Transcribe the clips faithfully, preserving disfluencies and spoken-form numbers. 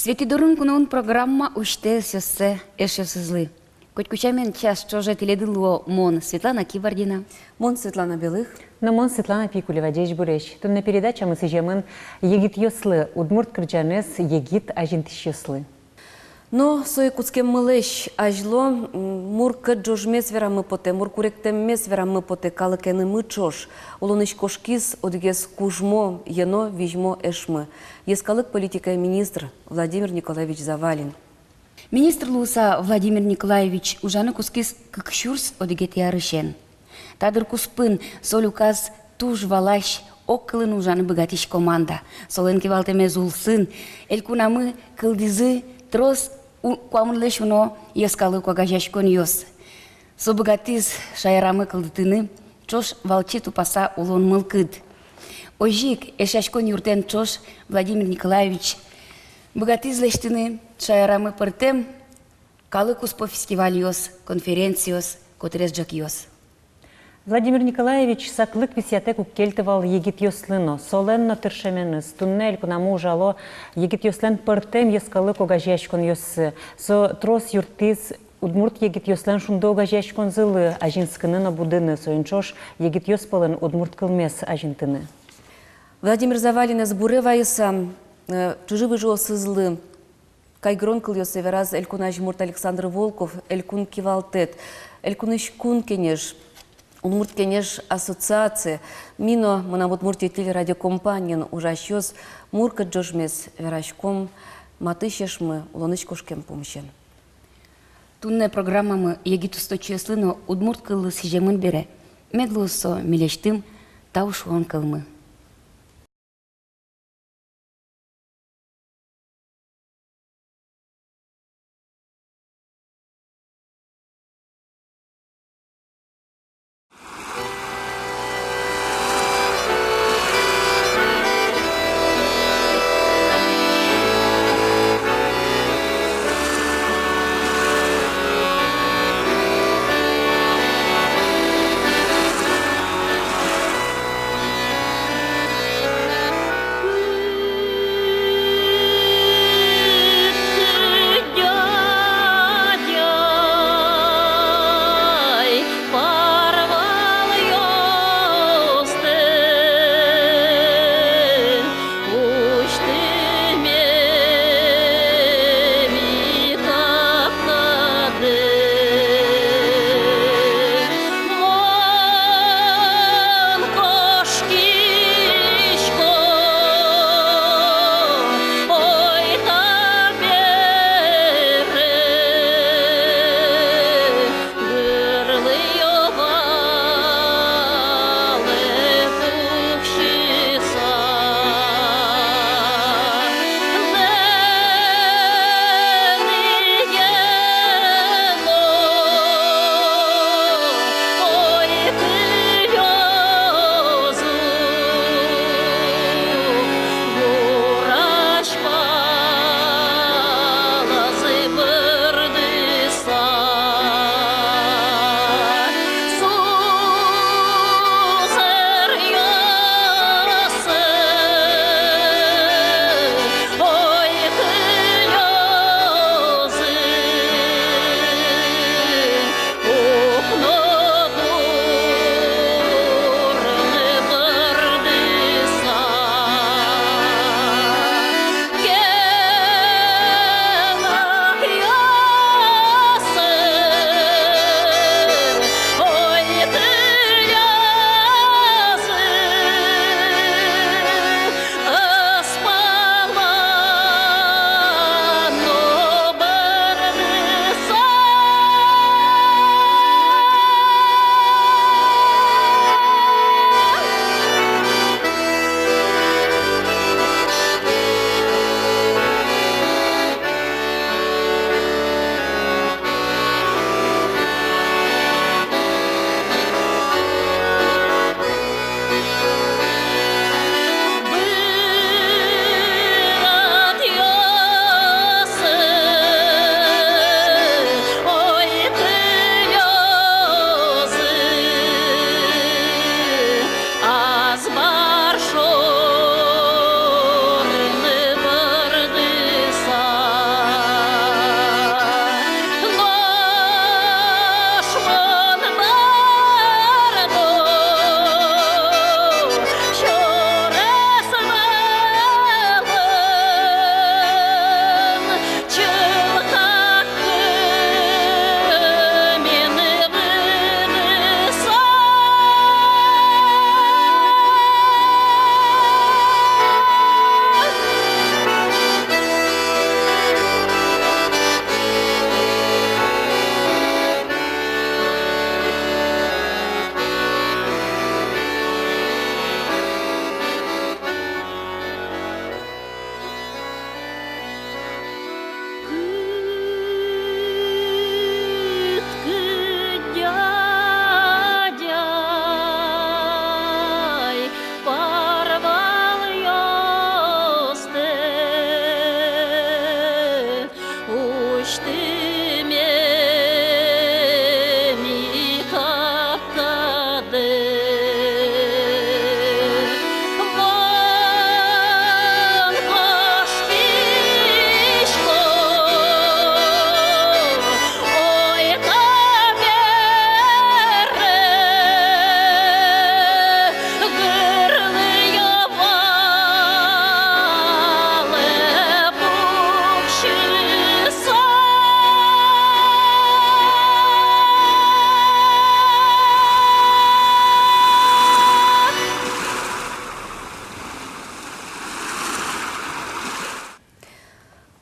«Светӥ дорын куноын» программа усьтэ ӧсъёссэ эшъёсызлы. Котьку сямен, час ӵоже тӥледын луо мон, Светлана Кибардина. Мон, Светлана Белых. Но мон, Светлана Пикулева. Ӟечбуресь! Туннэ передачамы сӥземын егитъёслы, удмурт кырӟанэз егит азинтӥсьёслы. Но со ик кутскеммылэсь азьло, м, мур кӧтӝожмес вераммы потэ, мур куректэммес вераммы потэ калыкенымы ӵош. Улонысь кошкиз одӥгез кужмо, йӧно, визьмо эшмы: йӧскалык политикая министр Владимир Николаевич Завалин. Министр луыса, Владимир Николаевич ужаны кутскиз кык сюрс одӥгетӥ арысен. Та дыр куспын со люказ туж валась, огкылын ужаны быгатӥсь команда. Солэн кивалтэмез улсын элькунамы кылдӥзы трос у-, куамынлэсь уно йӧскалык огазеяськонъёс. Со быгатӥз шаерамы кылдытыны ӵош валче тупаса улон мылкыд. Озьы ик Эшъяськон юртэн ӵош Владимир Николаевич быгатӥз лэсьтыны шаерамы пӧртэм калык куспо фестивальёс, конференциос, котырес ӝӧкъёс. Владимир Николаевич саклык висъятэк уг кельты вал егитъёслы но. Солэн но тыршеменыз туннэ элькунамы ужало егитъёслэн пӧртэм йӧскалык огазеяськонъёссы. Со трос юрттӥз удмурт егитъёслэн «Шунды» огазеяськонзылы азинскыны но будыны, соин ӵош егитъёс пӧлын удмурт кылмес азинтыны. Владимир Завалинэз буре вайыса, э, чыжы-выжыосызлы кайгырон кылъёссэ вераз элькун азьмурт Александр Волков, элькун кивалтэт, элькунысь Кун Кенеш, Удмурт Кенеш ассоциация. Ми но, «Мынам Удмуртие» телерадиокомпаниын ужасьёс, мур кӧтӝожмес вераськом матысь эшмы, улонысь кошкем пумысен. Туннэ программамы егит усточиослы но удмурт кыллы сӥземын бере, мед луоз со милесьтым тау шуон кылмы.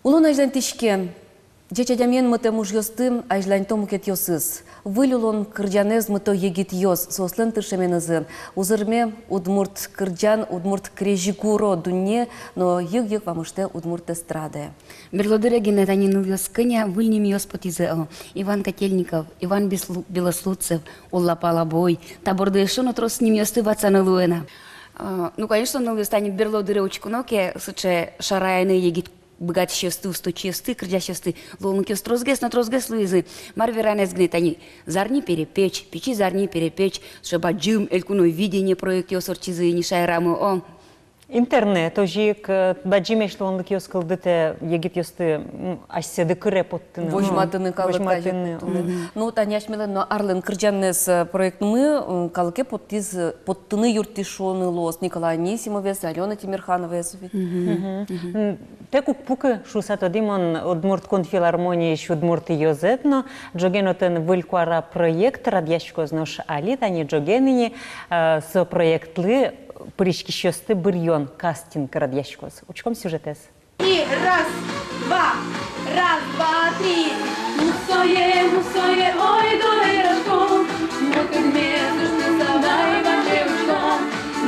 Улон азьланьтӥське. Ӟеч адямиен мытэм ужъёсты азьланьто мукетъёсыз. Выль улон кырӟанэз мыто егитъёс, соослэн тыршеменызы. Узырме удмурт кырӟан, удмурт крезьгуро дунне но йыг-йыг вамыштэ удмурт эстрадае. Берло дыре гинэ тани нылъёс кӧня выль нимъёс потӥзы, о, Иван Котельников, Иван Беслу-, Белослудцев, Уллапал Абой, та борды эшшо но трос нимъёсты ватсаны луэ на. А, ну, конечно, нылъёс тани берло дыре учконо ке, сыӵе шараяны егит быгатӥсьёсты, усточиосты, кырӟасьёсты, луонлыкъёс тросгес но тросгес луизы. Мар веранэз гинэ, тани «Зарни перепеч», «Пичи зарни перепеч», сыӵе бадӟым «Элькуновидение» проектъёс ортчизы ини шаерамы, о. Интернет озьы ик, э, бадӟымесь луонлыкъёс кылдытэ егитъёсты, м, асьсэды кыре поттыны. Возьматыны, калык азьын возьматыны поттыны. Мгм. Ну, тани асьмелэн но «Арлэн кырӟанэз», э, проектмы, м, калыке поттӥз, э, поттыны юрттӥз шуыны луоз Николай Анисимовез, Алёна Тимерхановаез ведь. Мгм. Мгм. Мгм. М, Тэк уг пукы, шуыса тодӥ мон, Удмурт кун филармониысь удмурт ёзэт но, ӝоген отын «Выль куара» проект радъяськоз, нош али тани ӝоген ини, э, со проектлы пыриськисьёсты быръён, кастинг радъяськоз. Учком сюжетэз. И раз, два, раз, два, три. Мусое, мусое, ойдо вераськом, мукетмес ужтӥз вай ваньзэ учком.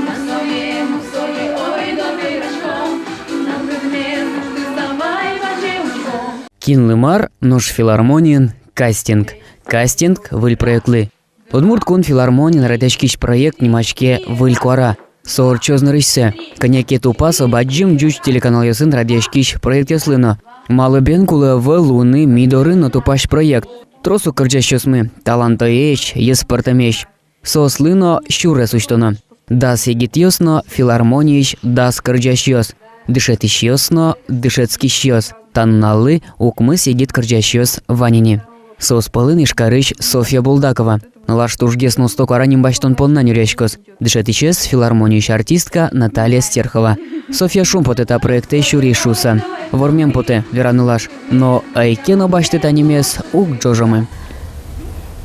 Мусое, мусое, ойдо вераськом, мукетмес ужтӥз вай ваньзэ учком. Кинлы мар, нош филармониын кастинг. Кастинг выль проектлы. Удмурт кун филармониын радъяськись проект нимаське «Выль куара». Со ортчоз нырысьсэ. Кӧня ке тупа со бадӟым ӟуч телеканалъёсын радъяськись проектъёслы но. Малы бен кулэ ӧвӧл луыны ми дорын но тупась проект? Трос ук кырӟасьёсмы, талантоесь, йӧспӧртэмесь. Соослы но сюрес усьтоно. Дас егитъёс но филармониысь дас кырӟасьёс, дышетӥсьёс но дышетскисьёс. Та нуналлы укмыс егит кырӟасьёс вань ини. Соос пӧлын Ижкарысь Софья Булдакова. Нылаш тужгес но усто куара ним басьтон понна нюръяськоз. Дышетӥсез филармониысь артистка Наталья Стерхова. Софья шумпотэ та проектэ сюриз шуыса. Вормем потэ, вера нылаш. Но ӧй ке но басьты та нимез, уг ӝожомы.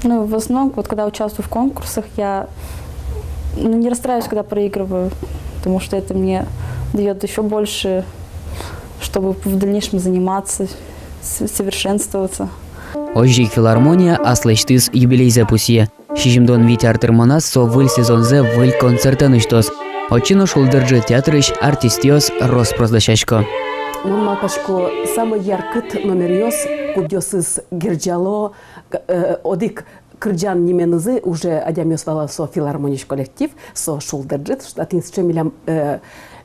Ну, в основном, вот когда участвую в конкурсах, я, ну, не расстраиваюсь, когда проигрываю, потому что это мне даёт ещё больше, чтобы в дальнейшем заниматься, с-, совершенствоваться. Озьы ик филармония аслэсьтыз юбилейзэ пусъе. Сизьымдон вить ар тырмоназ со выль сезонзэ выль концертэн усьтоз. Отчы но шулдыр ӝыт театрысь артистъёс рос-прос дасясько. Мон малпасько, самой яркыт номеръёс, кудъёсыз герӟало, к-, э, одӥг кырӟан нименызы уже адямиос валало: со филармониысь коллектив, со шулдыр ӝыт, татын сыӵе милям, э,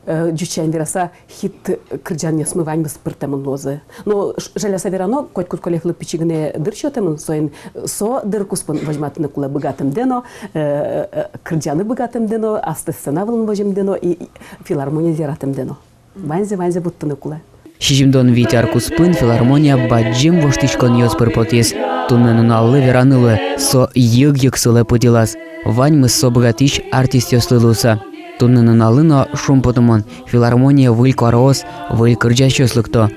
э, ӟуч сямен вераса, хит кырӟанъёсмы ваньмыз пыртэмын луозы. Но ж-, жаляса верано, котькуд коллективлы пичи гинэ дыр сётэмын, соин со дыр куспын возьматыны кулэ быгатэмдэ но, э, э, кырӟаны быгатэмдэ но, аслыз сцена вылын воземдэ но, и, и филармониез яратэмдэ но. Ваньзэ, ваньзэ вуттыны кулэ. Сизьымдон вить ар куспын филармония бадӟым воштӥськонъёс пыр потӥз. Туннэ нуналлы вераны луэ, со йыг-йыг сылэ пыд йылаз. Ваньмыз со быгатӥсь артистъёслы луыса. Туннэ нуналлы но, шумпотымон, филармоние выль куараос, выль кырӟасьёс лыкто.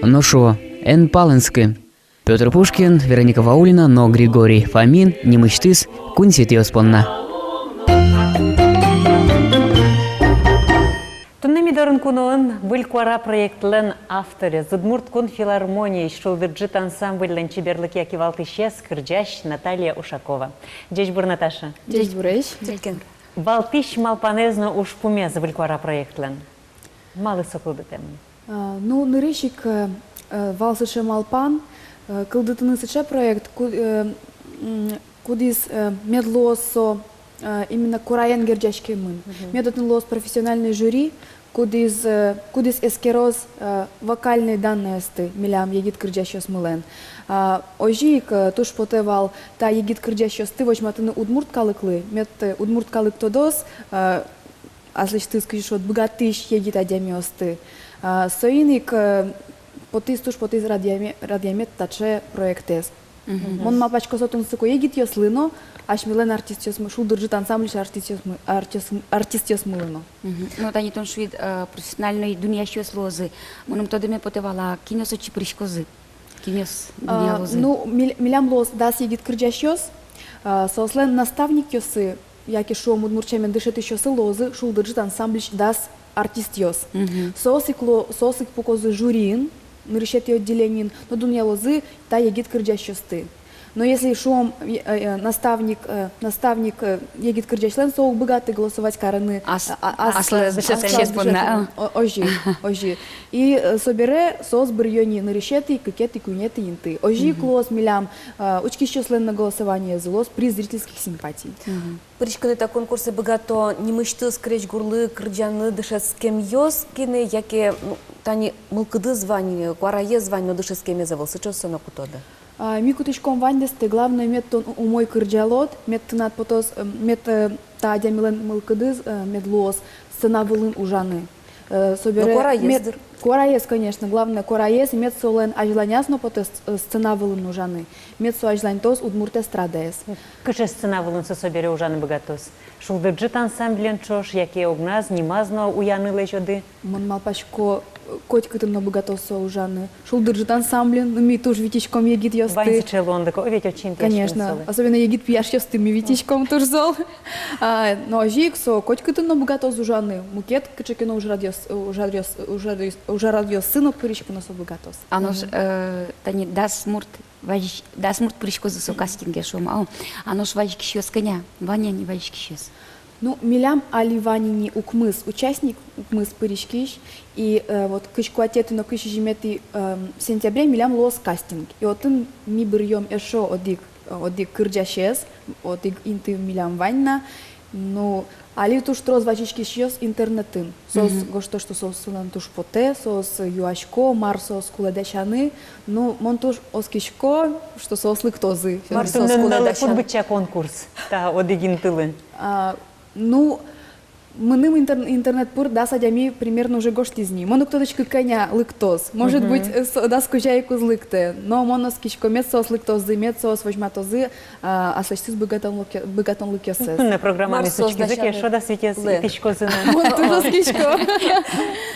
Но шуо: эн палэнскы. Пётр Пушкин, Вероника Ваулина но Григорий Фомин нимысьтыз кунсетӥос понна. Туннэ ми дорын куноын «Выль куара» проектлэн авторез, Удмурт кун филармониысь «Шулдыр ӝыт» ансамбльлэн чеберлыкъя кивалтӥсез, кырӟась Наталья Ушакова. Ӟечбур, Наташа. Ӟечбуресь. Валтӥсь малпанэз но ужпумез «Выль куара» проектлэн? Малы со кылдытэмын? А, ну, нырысь ик, э, э, вал сыӵе малпан, э, кылдытыны сыӵе проект, ку-, э, м, кудӥз, э, мед луоз со, э, именно куараен герӟаськемын. Мгм. Мед отын луоз профессиональный жюри, кудӥз, э, кудӥз эскероз, э, вокальной данныйёсты милям егит кырӟасьёсмылэн. А, озьы ик, э, туж потэ вал та егит кырӟасьёсты возьматыны удмурт калыклы, мед, э, удмурт калык тодоз, э, аслэсьтыз, кызьы шуод, быгатӥсь егит адямиосты. А, соин ик, э, потӥз, туж потӥз радъяме-, радъямед таӵе проектэз. Мгм. Мон малпасько, со тунсыко егитъёслы но, асьмелэн артистъёсмы, «Шулдыр ӝыт» ансамбльысь артистъёсмы, артист-, артистъёсмылы но. Мгм. Ну, тани тон шуид, э, профессиональной дунъясьёс луозы. Мыным тодэме потэ вал, а кинъёс отчы пыриськозы? Кинъёс дунъялозы? А, ну, мил-, милям луоз дас егит кырӟасьёс, а, соослэн наставникъёссы, яке, шуом, удмурт сямен, дышетӥсьёссы луозы «Шулдыр ӝыт» ансамбльысь дас артистъёс. Мгм. Соос ик луо-, соос ик пукозы жюриын, нырысетӥ отделениын, но дунъялозы та егит кырӟасьёсты. Но если шуом, э, э, наставник, э, наставник, э, егит кырӟасьлэн, со уг быгаты голосовать карыны, ас-, а, а, ас-, аслаз, аслаз дышетскисез понна, дышетскисез понна, а. О-, озьы, озьы. И, э, собере соос быръё ни нырысетӥ, кыкетӥ, куинетӥ инты. Озьы ик луоз милям, э, учкисьёслэн но голосованиез луоз, приз зрительских симпатий. Пыриськыны та конкурсэ быгато нимысьтыз крезьгурлы кырӟаны дышетскемъёс гинэ, яке, ну, тани мылкыдыз вань, куараез вань, но дышетскемез ӧвӧл, сыӵеоссэ но кутоды? А, ми кутӥськом ваньдэсты, главное, мед тон умой кырӟалод, мед тынад потоз, э, мед, э, та адямилэн мылкыдыз, э, мед луоз сцена вылын ужаны. Э, собере... Но куараез мед-, дыр. Куараез, конечно, главное, куараез, мед солэн азьланяз но потоз, э, сцена вылын ужаны, мед со азьланьтоз удмурт эстрадаез. Кыӵе сцена вылын со собере ужаны быгатоз? «Шулдыр ӝыт» ансамблен ӵош, яке огназ, нимаз но уяны лэзёды? Мон малпасько, котькытын но быгатоз со ужаны. «Шулдыр ӝыт» ансамблен, ну, ми туж витиськом егитъёсты. Вань сыӵе луонлыко, о, ведь, очень. Конечно, особенно егит пияшъёсты ми витиськом туж зол. А, но озьы ик со котькытын но быгатоз ужаны. Мукет кыӵе ке но ужрадъёс-, ужрадъёс-, ужрадъёс-, ужрадъёсы но пыриськыны со быгатоз. А нош, э, тани дас мурт вазь-, дас мурт пыриськозы со кастинге, шуом, о. А нош вазиськисьёс кӧня? Вань-а ни вазиськисьёс? Ну, милям али вань ини укмыс участник, укмыс пыриськись, и, э, вот кызь куатетӥ но кызь сизьыметӥ, эм, сентябре милям луоз кастинг. И отын ми быръём эшшо одӥг, э, одӥг кырӟасез, одӥг инты милям вань на. Ну, али туж трос вазиськисьёс интернетын. Соос гожто, что соослэн туж потэ, соос юасько, мар соос кулэ дасяны. Ну, мон туж оскисько, что соос лыктозы. Мар соос кулэ дасяны? Быдӟа конкурс та одӥг интылы. А, ну, мыным интер-, интернет пыр дас адями примерно уже гожтӥз ни. Мон уг тодӥськы, кӧня лыктоз. Может быть, э, со-, дас кузя ик уз лыктэ. Но мон оскисько, мед соос лыктозы, мед соос возьматозы, а, аслэсьтыз быгатонлык-, быгатонлыкъёссэс. Туннэ программамес учкизы ке, эшшо дас витез итӥськозы на. Мон туж оскисько.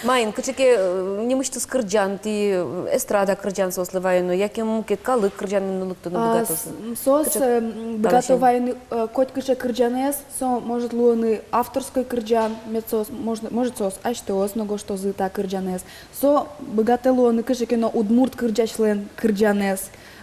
Маин, кыӵе ке, э, нимысьтыз кырӟан, тӥ, э, эстрада кырӟан соослы ваёно, яке мукет калык кырӟанэн но лыктыны быгатозы? А, с-, соос, э, м, быгато ваёны, э, котькыӵе кырӟанэз, со может луоны авторской кырӟан, мед соос, может, может, соос асьтэос но гожтозы та кырӟанэз. Со быгатэ луоны кыӵе ке но удмурт кырӟасьлэн кырӟанэз,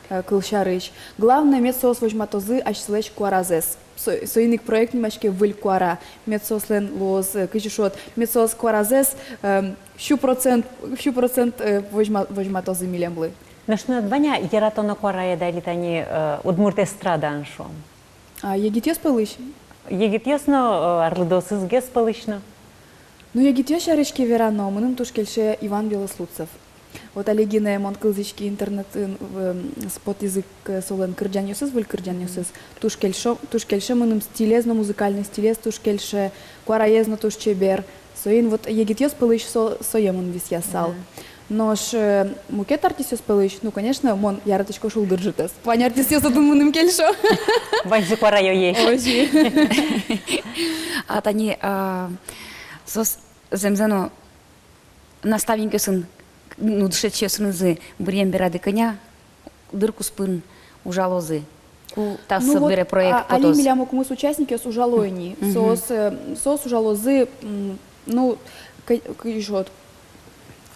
э, кылсярысь. Главное, мед соос возьматозы асьсэлэсь куаразэс. Со-, соин ик проект нимаське «Выль куара». Мед соослэн луоз, э, кызьы шуод, мед соос куаразэс, эм, сю процент, сю процент, э, возьма-, возьматозы милемлы. Нош тынад вань-а яратоно куараед али тани, э, удмурт эстрадаын, шуом? А, егитъёс пӧлысь? Егитъёс но, э, арлыдоосызгес пӧлысь но. Ну, егитъёс сярысь ке верано, мыным туж кельше Иван Белослудцев. Вот али гинэ мон кылзӥськи интернетын, в-, м, с-, потӥзы ик солэн кырӟанъёсыз, выль кырӟанъёсыз. Туж кельшо, туж кельше мыным стилез но, музыкальной стилез туж кельше, куараез но туж чебер. Соин вот егитъёс пӧлысь со-, сое мон висъясал. Ага. Нош, э, мукет артистъёс пӧлысь, ну, конечно, мон яратӥсько «Шулдыр ӝытэз». Вань артистъёс отын мыным кельшо. Ваньзы куараоесь. Озьы. А тани, а, соос зэмзэ но наставникъёсын, ну, дышетӥсьёсынызы быръем берады кӧня дыр куспын ужалозы, ку та собере проект потоз? Ну вот, а, али милям укмыс участникъёс ужало ини. Мгм. Соос, э, соос ужалозы, м, ну, кы-, кызьы шуод,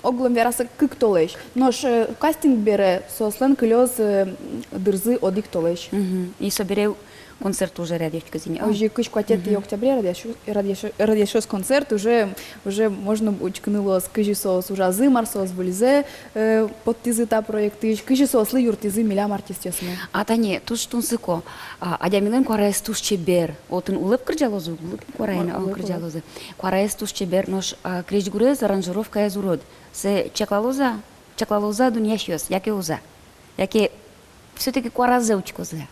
оглом вераса, кык толэзь. Нош, э, кастинг бере соослэн кылёз, э, дырзы одӥг толэзь. Мгм. И собере концерт уже радъяськоз ини, а? Озьы, кызь куатетӥ октябре радъясь-, радъясь-, радъяськоз концерт, уже, уже можно учкыны луоз, кызьы соос ужазы, мар соос выльзэ, э, поттӥзы та проектысь, кызьы соослы юрттӥзы милям артистъёсмы. А тани, туж тунсыко, а, адямилэн куараез туж чебер. Отын улэп кырӟалозы, улэп куараен, улэп, улэп кырӟалозы. Куараез туж чебер, нош, а, крезьгурез, аранжировкаез урод. Сое чаклалоз-а, чаклалоз-а дунъясьёс, яке уз-а? Яке всё-таки куаразэ учкозы-а?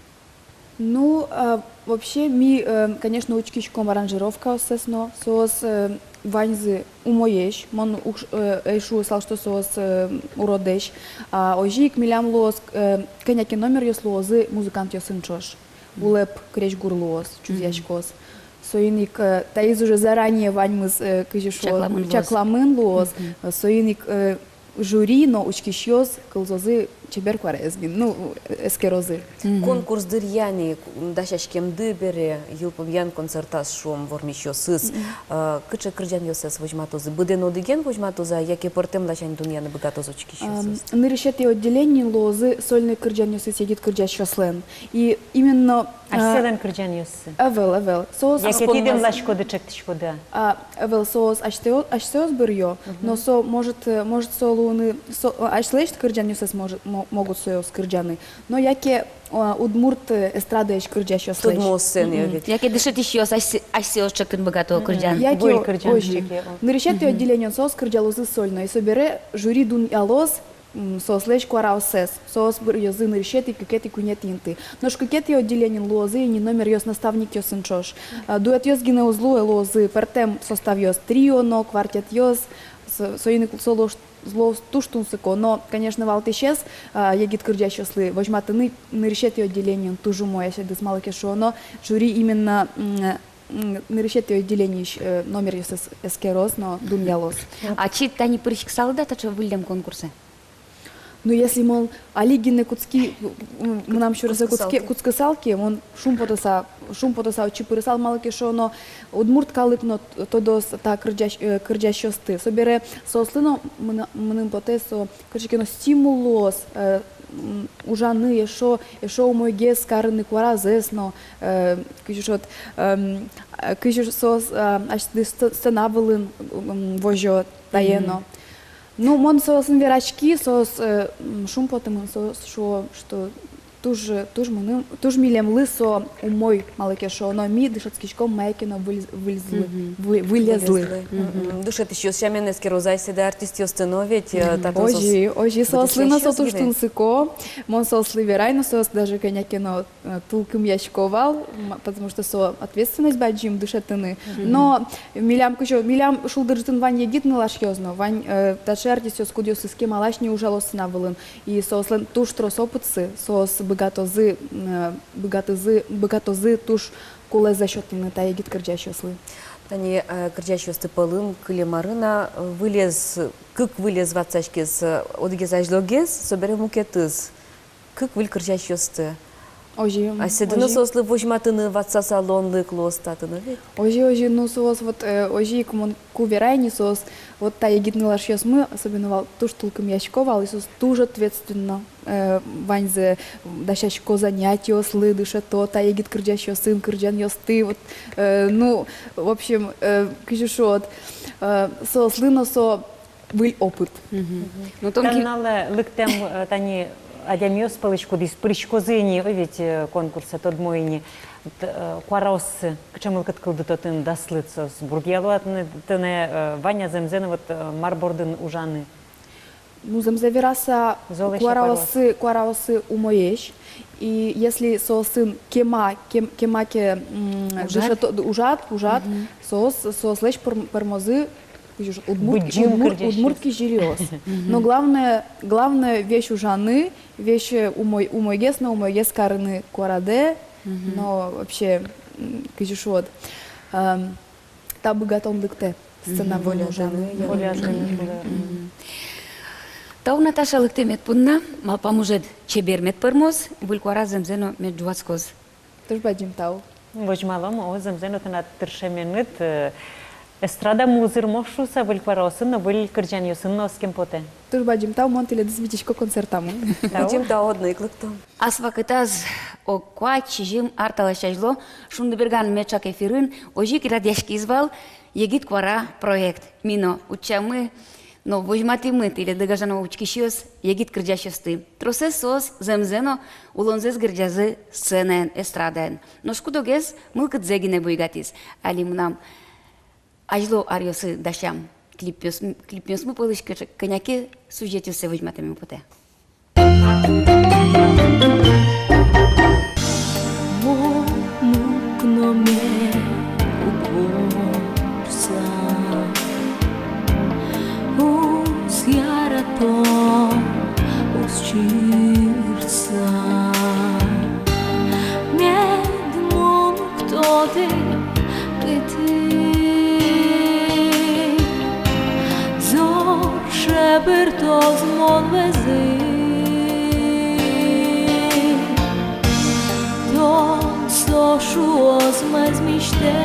Ну, э, вообще, ми, э, конечно, учкиськом аранжировкаоссэс но, соос, э, ваньзы умоесь, мон уг ш-, э, ӧй шуысал, что соос, э, уродэсь. А озьы ик милям луоз, э, кӧня ке номеръёс луозы музыкантъёсын ӵош. Улэп крезьгур луоз, чузъяськоз. Соин ик, э, таиз уже заранее ваньмыз, э, кызьы шуо, чакламын луоз. Чакламын луоз. Мгм. Э, соин ик, э, жюри но учкисьёс кылзозы чебер куараез гинэ, ну, эскерозы. Конкурс дыръя ни, дасяськемды бере, йылпумъян концертаз, шуом, вормисьёсыз, э, кыӵе кырӟанъёссэс возьматозы? Быдэн одӥген возьматозы-а, яке пӧртэм ласянь дунъяны быгатоз учкисьёсыз? Ам, нырысетӥ отделениын луозы сольный кырӟанъёсыз егит кырӟасьёслэн. И именно, а, асьсэлэн кырӟанъёссы? Ӧвӧл, ӧвӧл. Соос... Яке тӥ дэмласькоды, ӵектӥськоды-а? А, ӧвӧл, соос асьтэос, асьсэос быръё, но со может, э, может со луыны, со, э, асьсэлэсь кырӟанъёссэс может, мо-, могут соос кырӟаны. Но яке, э, удмурт, э, эстрадаысь кырӟасьёслэсь. Тодмо сценаез ведь. Яке дышетӥсьёс асьсэ-, асьсэос ӵектыны быгато кырӟан. Яке выль кырӟан, озьы. Яке, о. Нырысетӥ отделениын соос кырӟалозы сольно, и собере жюри дунъялоз, м, соослэсь куараоссэс. Соос быръёзы нырысетӥ, кыкетӥ, куинетӥ инты. Нош кыкетӥ отделениын луозы ини номеръёс наставникъёсын ӵош. А, дуэтъёс гинэ уз луэ, луозы пӧртэм составъёс, трио но, квартетъёс. Со-, соин ик со луоз, луоз туж тунсыко. Но, конечно, валтӥсез, а, егит кырӟасьёслы возьматыны нырысетӥ отделениын туж умой асьсэдыз, малы ке шуоно, жюри именно, м, м, нырысетӥ отделениысь, э, номеръёссэс эскероз но дунъялоз. Ачид тани пыриськысалды-а таӵе выллем конкурсэ? Ну, если мон али гинэ кутски, м, мынам сюресэ кутске, кутскысал ке, мон шумпотыса, шумпотыса отчы пырысал, малы ке шуоно, удмурт калык но т-, тодоз та кырӟась-, э, кырӟасьёсты. Собере соослы но мына-, мыным потэ, со кыӵе ке но стимул луоз, э, м, ужаны эшшо, эшшо умойгес карыны куаразэс но, э, кызьы шуод, эм, э, кызьы соос, э, асьсэдыз сц-, сцена вылын, м, возё тае но. Ну, мон соосын вераськи, соос, э, м, шумпотэмын, соос шуо, что туж, туж мыным, туж милемлы со умой, малы ке шуоно, ми дышетскиськом мае ке но выль-, выльзлы, вы-, вылезлы. Вылезлы. Мгм. Дышетӥсьёс сямен эскерозы асьсэды артистъёсты но ведь, э, татын соос... Озьы, озьы, соослы но со туж тунсыко, мон соослы верай но, соос даже кӧня ке но э, тулкымъясько вал, м, потому что со ответственность бадӟым дышетыны. Мгм. Но милям кызьы, милям шулдыртын вань егит нылашъёс но, вань, э, таӵе артистъёс, кудъёсыз кемалась ни ужало сцена вылын. И соослэн туж трос опытсы, соос быгатозы, м, э, быгатозы, быгатозы туж кулэзэ сётыны та егит кырӟасьёслы. Тани, э, кырӟасьёсты пӧлын кылем арын, э, вылез, кык вылез ватсаськиз, э, одӥгез азьлогес, собере мукетыз. Кык выль кырӟасьёсты. Озьы, озьы. Асьсэды но соослы возьматыны, ватсаса луонлык луоз татын, озьы ведь? Озьы, озьы, ну, соос вот, э, озьы ик мон ку верай ни, соос вот та егит нылашъёсмы, особенно вал, туж тулкымъясько вал, и соос туж ответственно, э, ваньзэ дасясько занятиослы, дышето та егит кырӟасьёсын кырӟанъёсты, вот, э, ну, в общем, э, кызьы шуод, э, соослы но со выль опыт. Мгм. Ну, тон ки- Туннэ лыктэм, э, тани адямиос пӧлысь, кудӥз пыриськозы ини, ой, ведь, э, конкурсэ, тодмо ини, т-, э, куараоссы, кыӵе мылкыд кылдыто тыныд аслыд, соос бурдъяло-а тынэ, тынэ, э, вань-а зэмзэ но вот, э, мар бордын ужаны? Ну, зэмзэ вераса, куараоссы, куараоссы умоесь. И если соосын кема, кем-, кема ке, м, ужад? Дышето-, д-, ужад, ужад, мгм, соос, соослэсь пыр-, пӧрмозы, кызьы шуод, удмурт, удмурт, удмурт кизилиос. Мгм. Но главное, главное весь ужаны, весь, э, умой-, умойгес но умойгес карыны куарадэ, мгм, но вообще, м, кызьы шуод, эм, та быгатонлыктэ сцена вылын ужаны. Мгм. Тау, Наташа, лыктэмед понна, малпам, ужед чебер мед пӧрмоз, выль куара зэмзэ но мед ӝуатскоз. Туж бадӟым тау. Возьмалом, о, зэмзэ но тынад тыршеменыд, э, эстрадамы узырмоз шуыса, выль куараосын но, выль кырӟанъёсын но оскем потэ. Туж бадӟым тау, мон тӥледыз витисько концертамы. Тау. Бадӟым тау, одно ик лыктом. Ас вакытаз, ог куать-сизьым ар талэсь азьло, «Шундыберган» меӵак эфирын озьы ик радъяськиз вал «Егит куара» проект. Ми но утчамы но возьматӥмы тӥледлы, гажано учкисьёс, егит кырӟасьёсты. Тросэз соос зэмзэ но улонзэс герӟазы сценаен, эстрадаен. Нош куд-огез мылкыдзэ гинэ буйгатӥз. Али мынам азьло аръёсы дасям клипъёс-, клипъёсмы пӧлысь кыӵе-, кӧня ке сюжетъёссэ возьматэммы потэ. Мон укно мед уг ворса, уз ярато, уз чырса. Мед мон уг тоды, кытын зор шебыртоз мон вӧзы. Шуоз мӧзмисьтэ: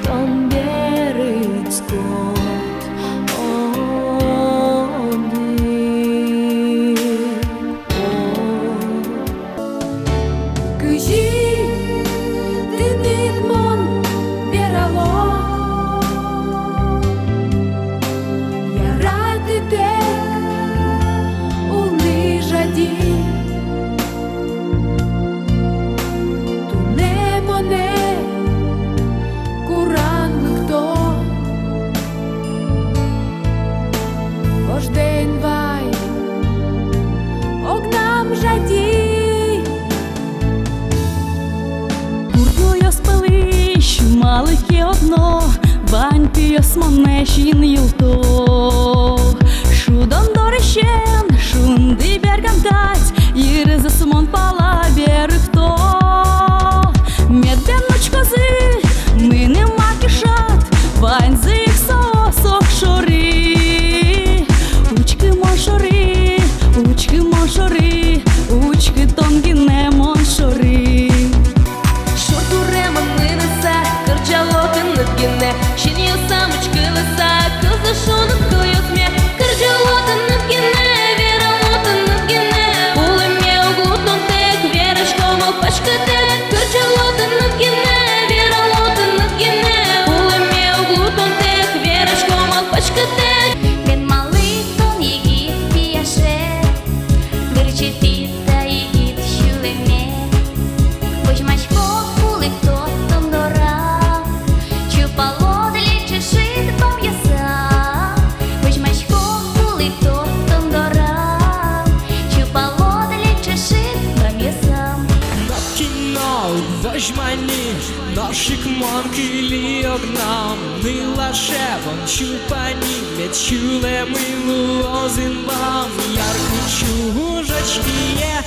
тон берытскод одӥг. О. Кызьы тыныд мон верало, яратытэк улыны жади. Туннэ монэ куран лыкто, вождэ эн вай огнам жади. Гурт нылъёс пӧлысь малы ке одно вань пиос монэ син йылто. Шудон дорысен шунды бергам кадь, йырзэс мон пала берыкто. Мед бен учкозы мыным маке шат, ваньзы ик соос огшоры. Учкы мон шоры, учкы мон шоры, учкы тон гинэ мон шоры. Шур туремын мыныса, кырӟало тыныд гинэ, синъёсам учкылыса, кылзы шуныт кылъёсме. Кырӟало тыныд гинэ, верало тыныд гинэ, улэме уг лу тонтэк, верасько малпаськытэк. Кырӟало тыныд гинэ, верало тыныд гинэ, улэме уг лу тонтэк, верасько малпаськытэк. Бен малы тон егит пияше, гырӟетӥд та егит сюлэме. Возьмасько кулыто тон дорам, чупало тӥледлы ӵошыт бамъёсам. Возьмасько кулыто тон дорам, чупало тӥледлы ӵошыт бамъёсам. Нокин но уг возьма ни, нош ик мон кыли огнам. Нылаше вон чупа ни, мед сюлэмы луоз инбам. Яркыт сюлэм ӝутскиз,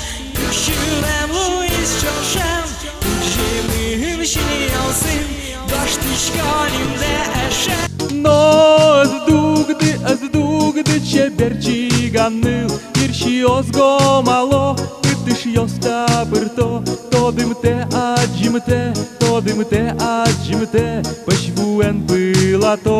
сюлэм луиз ӵошен, кызьы мыным синъёсын гожтӥсько нимдэ эше. Но ӧз дугды, ӧз дугды, чебер чиган ныл, кырсиос гомало, пытышъёс табырто, тодымтэ адӟымтэ, тодымтэ адӟымтэ, пӧсь вуэн пылато.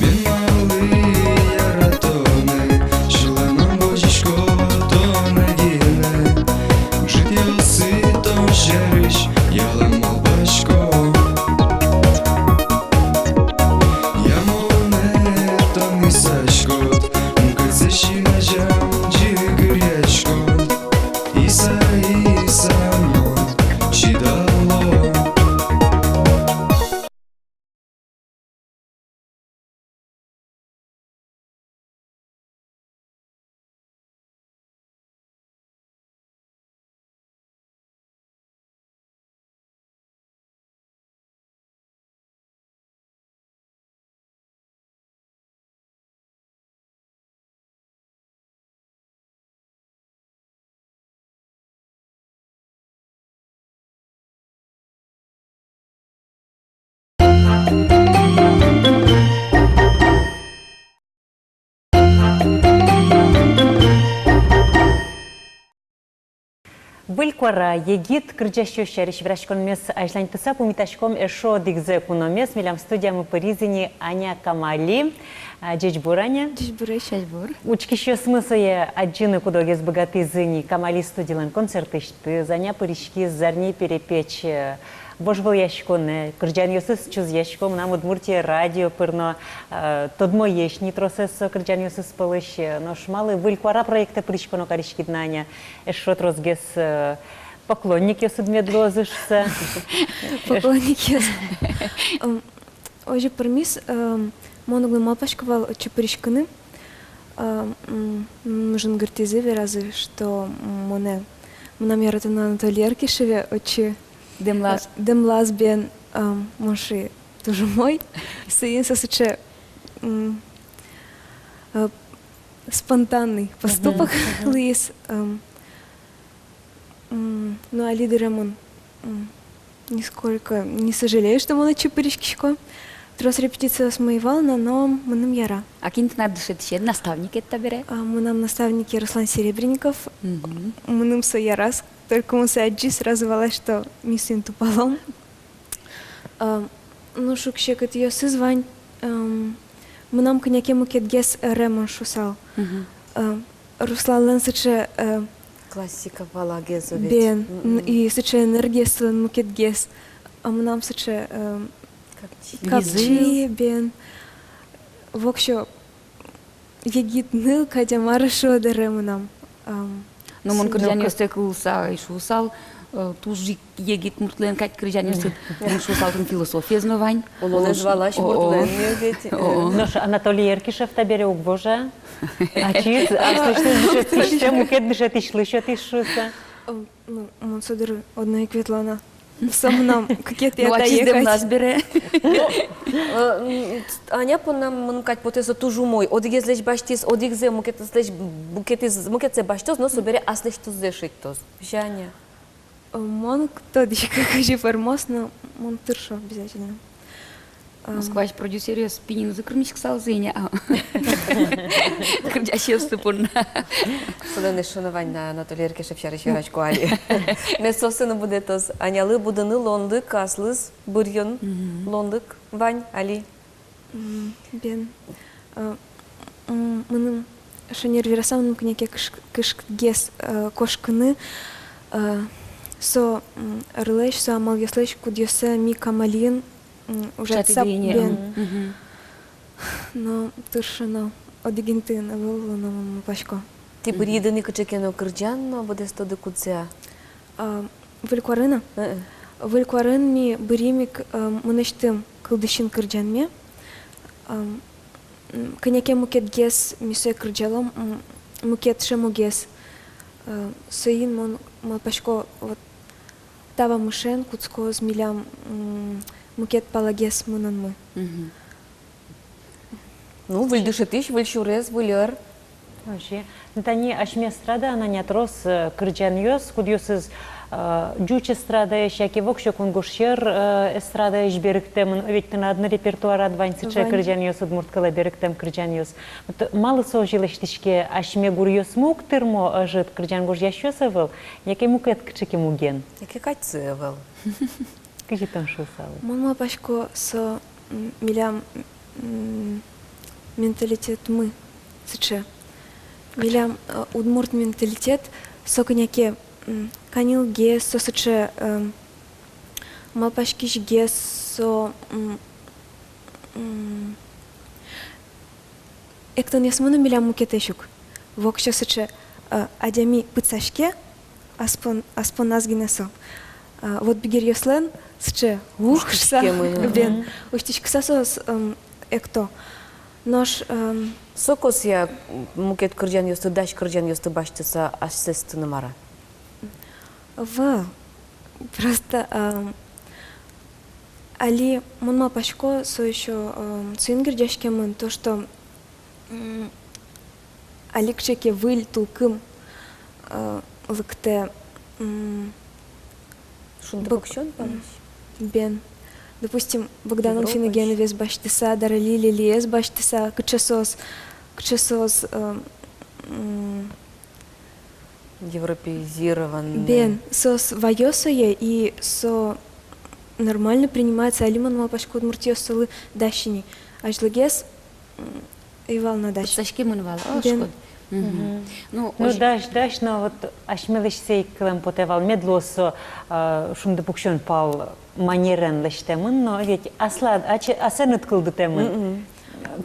Бен малы яратоно, сюлэмам возисько тонэ гинэ. Ӝытъёсы тон сярысь ялан малпасько. Я монэ тон исаськод, мукетсэ син азям ӟыгыръяськод. Иса, иса, мон чидало. Выль куара, егит кырӟасьёс сярысь вераськонмес азьланьтыса, пумитаськом эшшо одӥгзэ куномес. Милям студиямы пыриз ини Аня Камали. А, ӟечбур, Аня. Ӟечбур, ӟечбур. Учкисьёсмы сое адӟыны куд-огез быгатӥзы ини Камали студилэн концертысьтыз. Аня пыриськиз «Зарни перепеч» вожвылъяськонэ, кырӟанъёсыз чузъясько, мынам «Удмуртия» радио пыр но, э, тодмоесь ни тросэз со кырӟанъёсыз пӧлысь. Э, нош малы «Выль куара» проектэ пыриськоно кариськид на, Аня? Эшшо тросгес, э, поклонникъёсыд мед луозы шуса. Поклонникъёс. М, озьы пӧрмиз, э, мон уг но малпаськы вал отчы пыриськыны. Э, м, мыным жингыртӥзы, веразы, что монэ, мынам яратоно Анатолий Аркишеве отчы дэмлаз. Э, дэмлаз бен, э, мон шуи, туж умой. Соин со сыӵе, м, э, спонтанный поступок луиз. Эм, м, ну, али дыре мон, м, нисколько не сожалею, что мон отчы пыриськисько. Трос репетициос мӧй вал на, но мыным яра. А кин тынад дышетӥсед, наставникед табере? А, мынам наставнике Руслан Серебренников. Мгм. Мыным со яраз, только мон сое адӟи, сразу валай, что ми соин тупалом. А, ну, шуг-секытъёсыз вань, эм, мынам кӧня ке мукетгес ӧре, мон шуысал. Мгм. Эм, Русланлэн сыӵе, э, классика палагес ведь. Бен, н-, и сыӵе энергиез солэн мукетгес. А мынам сыӵе, эм, капчи. Капчи, бен. Воксё егит ныл кадь, мар-а шуод, ӧре мынам. Ам, ну, мон кырӟанъёстэ кылыса ӧй шуысал, э, туж ик егит муртлэн кадь кырӟанъёсыд. Мон шуысал, тынад философиез но вань. Улонэз валась муртлэн но ведь. О-о. Нош Анатолий Эркишев табере уг вожа. Ачиз аслэсьтыз дышетӥсьсэ мукет дышетӥсьлы сётӥз шуыса. Ам, ну, мон со доры одно ик ветло на. Со мынам кыкетӥ атае кадь. Ну, ачиз дэмлаз бере. Ну, э, м, Аня понна мыным кадь потэ, со туж умой. Одӥгезлэсь басьтӥз, одӥгзэ мукетызлэсь, мукетыз, мукетсэ басьтоз, но собере аслэсьтыззэ шедьтоз. Весь, Аня. Э, мон уг тодӥськы, кызьы пӧрмоз, но мон тыршо обязательно. Ам. Москваысь продюсеръёс пиньынызы кырмиськысалзы ини, а. Кырӟасьёссы понна. Солэн эшшо но вань на, Анатолий Эркишев сярысь верасько али. Мед соосын будэтоз. Анялы будыны луонлык, аслыз бырйон луонлык вань али. М, бен. Э, м, мыным, шонер вераса, мыным кӧня ке кыш-, кышкытгес, э, кошкыны, э, со, м, ӧрлэсь, со амалъёслэсь, кудъёссэ ми Камалиын м, ужатыса, бен. Мгм. Но тыршоно, одӥг интыын ӧвӧл луоно, мон малпасько. Тӥ бырйиды ни кыӵе ке но кырӟан но, быдэстоды кудзэ-а? А, выль куарын-а? Э-э. Выль куарын ми бырйим ик, э, мынэсьтым «Кылдӥсьын» кырӟанме. Ам, м, кӧня ке мукетгес ми сое кырӟалом, м, мукет шӧмогес. Э, соин мон малпасько, вот, та вамышен кутскоз милям, м, мукет палагес мынонмы. Мгм. Ну, выль дышетӥсь, выль сюрес, выль ӧр. Вообще. Ну, тани асьме эстрадаын, Аня, трос, э, кырӟанъёс, кудъёсыз, э, ӟуч эстрадаысь, яке воксё кунгож сьӧр, э, эстрадаысь берыктэмын, ведь тынад но репертуарад вань сыӵе кырӟанъёс, удмурт кылэ берыктэм кырӟанъёс. Вот малы со озьы лэсьтӥське, асьме гуръёсмы уг тырмо, ӧжыт кырӟан гожъясьёс ӧвӧл, яке мукет кыӵе ке муген? Яке кадьсы ӧвӧл. Кызьы тон шуысал? Мон малпасько, со, м, милям, м, менталитетмы сыӵе. Милям, э, удмурт менталитет, со кӧня ке, м, каньылгес, со сыӵе, э, малпаськисьгес, со, м, м, эктонъёсмы но милям мукетэсь ук. Воксё сыӵе, э, адями пытсаське, аспон, аспоназ гинэ со. Э, вот бигеръёслэн сыӵе, ух, шуса. Усьтӥськемын. Бен, усьтӥськыса соос, эм, экто. Нош, эм, со косъя мукет кырӟанъёсты, дась кырӟанъёсты басьтыса, асьсэсты но мар-а? Ӧвӧл. Просто, ам, али мон малпасько, со ещё, ам, соин герӟаськемын, то, что, м, али кыӵе ке выль тулкым, а, лыктэ, м, шунды пуксён палась. Бен. Допустим, Богдан Анфиногеновез басьтыса, Дарали Лелиез басьтыса, кыӵе соос, кыӵе соос, ам, м, европеизированный. Бен, соос ваё сое, и со нормально принимается, али мон малпасько, удмуртъёс солы дась ини. Азьлогес, м, ӧй вал на дась. Пытсаськемын вал, а, бен. Шкод. Мгм. Ну, ну, озьы. Дась, дась, но вот асьмелэсь сое ик кылэм потэ вал, мед луоз со, а, шунды пуксён пал манерен лэсьтэмын, но ведь аслад, аче-, асэныд кылдытэмын. Мгм.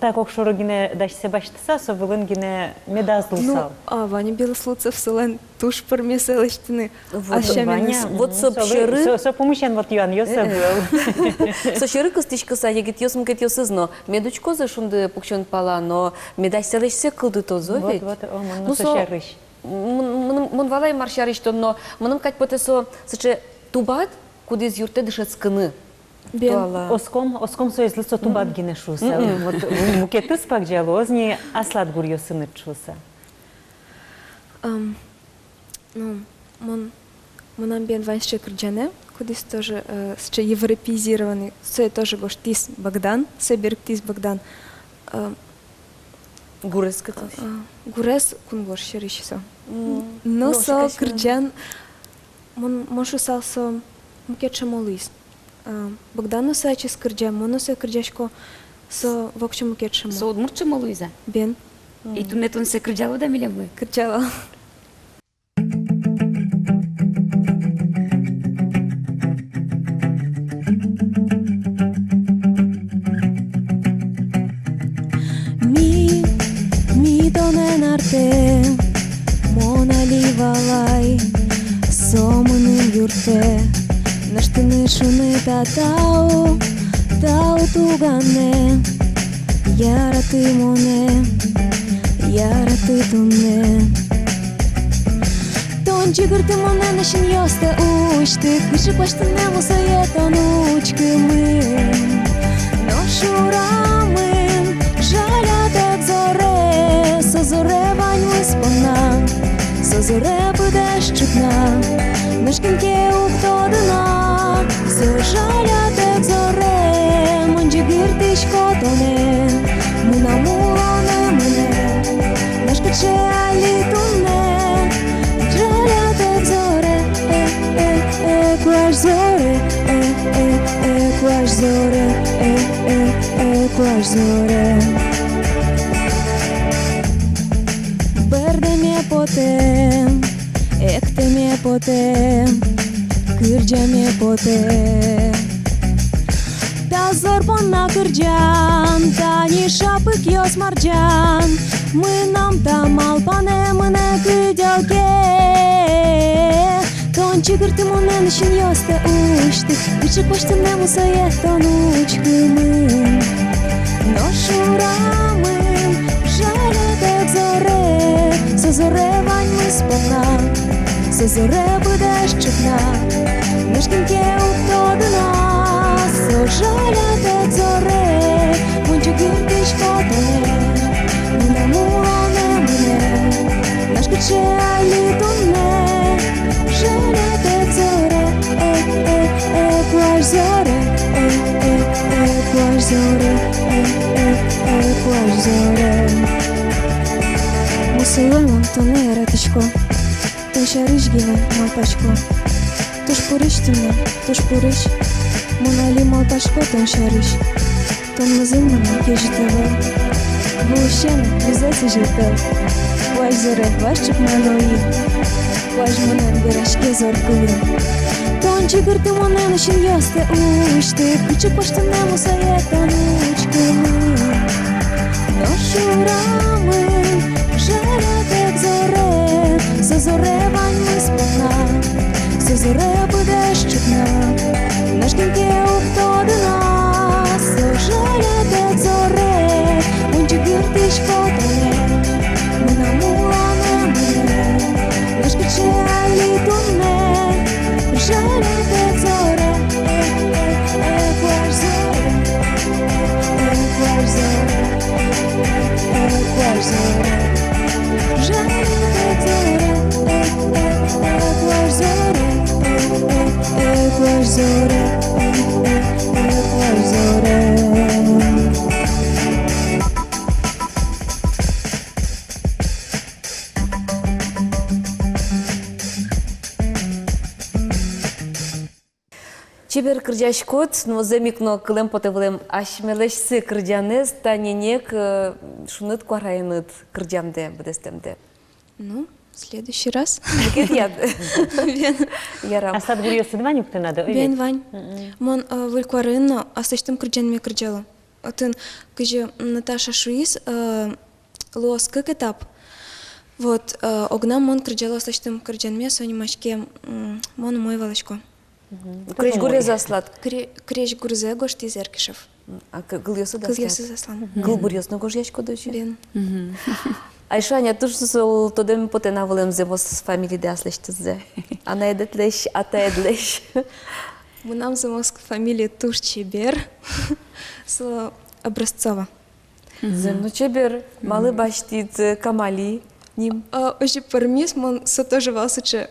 Так огшоры гинэ дасьсэ басьтыса, со вылын гинэ медаз луысал. Ну, а Ваня Белослудцев, солэн туж пӧрмиз лэсьтыны. Вот. Ас сямен. Ваня, вот, мгм, со сьӧры, со, со пумысен вот юанъёс ӧвӧл. Со сьӧры кыстӥськыса, егитъёс мукетъёсыз но мед учкозы шунды пуксён пала, но медаз сялэсьсэ кылдытозы ведь. Вот, вот, о, мон но со сярысь. Ну, со, мон, мон, мон валай, мар сярысь тон, но мыным кадь потэ, со сыӵе тубат, кудӥз юрттэ дышетскыны. Бен. Туала. Оском, оском соизлы со тубат гинэ шуыса. Мгм. Вот мукетыз пагӟа луоз ни аслад гуръёсыныд шуыса. Ам, ну, мон, мынам бен вань сыӵе кырӟанэ, кудӥз тоже, э, сыӵе европеизированный, сое тоже гожтӥз Богдан, сое берыктӥз Богдан. Э, Гурез кытысь? Э, гурез кунгож сьӧрысь со. М, но со кырӟан, мон, мон шуысал, со мукет шӧмо луиз. Э, Богдан но сое ачиз кырӟа, мон но сое кырӟасько, со воксё мукет шӧмо. Со удмурт шӧмо луиз-а? Бен. И туннэ тон сое кырӟалод-а милемлы? Кырӟало. Ми, ми тонэн артэ, мон али валай, со мыным юрттэ. Нош тыныд шуны та тау, тау туганэ. Яраты монэ, яраты туннэ. Тон ӟыгырты монэ но синъёстэ усьты, кыӵе куазь туннэ мусое тон учкымын. Нош урамын жалятэк зоре, со зоре ваньмыз понна, со зоре быдэс ӵукна. Нош кин ке уг тоды на, со жалятэк зоре, мон ӟыгыртӥсько тонэн, мынам улонэ мынэ. Нош кыӵе али туннэ жалятэк зоре, э, э, э, куазь зоре, э, э, э, куазь зоре, э, э, э, куазь зоре. Бӧрдэме потэ, эктэме потэ, кырӟаме потэ. Та зор понна кырӟан, тани шапыкъёс марӟан, мынам та малпанэ мынэ кыдёке. Тон ӟыгырты монэ но синъёстэ усьты, кыӵе куазь туннэ мусое тон учкымын. Нош урамын жалятэк зоре, со зоре ваньмыз понна, со зоре быдэс ӵукна. Нош кин ке уг тоды на, со жалятэк зоре, мон ӟыгыртӥсько тонэн, мынам улонэ мынэ. Нош кыӵе али туннэ жалятэк зоре, э, э, э, куазь зоре, э, э, э, куазь зоре, э, э, э, куазь зоре. Мусое мон тонэ яратӥсько, тон сярысь гинэ малпасько. Туж пурысь туннэ, туж пурысь. Мон али малпасько тон сярысь. Тон музын мыным кезьыт ӧвӧл. Вуысен визэ сӥзьылтэ. Куазь зоре вазь ӵукна но ик. Куазь монэн вераське зор кылын. Тон ӟыгырты монэ но синъёстэ усьты, кыӵе куазь туннэ мусое тон учкымын. Нош урамын жалятэк зоре, со зоре ваньмыз понна, со зоре быдэс ӵукна. Нош кин ке уг тоды на, со жалятэк зоре, мон ӟыгыртӥсько тонэн, мынам улонэ мынэ. Нош кыӵе али туннэ жалятэк зоре, э, э, э, куазь зоре, э, э, куазь зоре, э, куазь зоре. Жалятэк зоре, э, э, э, куазь зоре, э, э, э, куазь зоре, э, э, э, куазь зоре. Чебер кырӟаськод, но зэм ик но кылэм потэ вылэм асьмелэсь кырӟанэз, тани ик, э, шуныт куараеныд кырӟамдэ быдэстэмдэ. Ну, следующий раз. Мукет яд. Бен. Ярам. Аслад гуръёсыд вань ук тынад, ой, бен, ведь? Вань. Мгм. Мон, э, выль куараын но аслэсьтым кырӟанме кырӟало. Отын, кызьы Наташа шуиз, э, луоз кык этап. Вот, э, огнам мон кырӟало аслэсьтым кырӟанме, со нимаське, м, «Мон умой валасько». Мгм. Крезьгурез аслад? Кре-, крезьгурзэ гожтӥз Эркишев. М, а к-, кылъёсыз аслад? Кылъёсыз аслам. Мгм. Кылбуръёс но гожъяськод-а озьы? Бен. Мгм. Ай, шуо, Аня, туж со тодэм потэ на вылэм зэмос фамилидэ аслэсьтыззэ. Анаедлэсь, атаедлэсь. Мынам зэмос фамилия туж чебер. Со Образцова. Зэм но чебер. Малы басьтӥд Камали ним? А, озьы пӧрмиз, мон со тоже вал сыӵе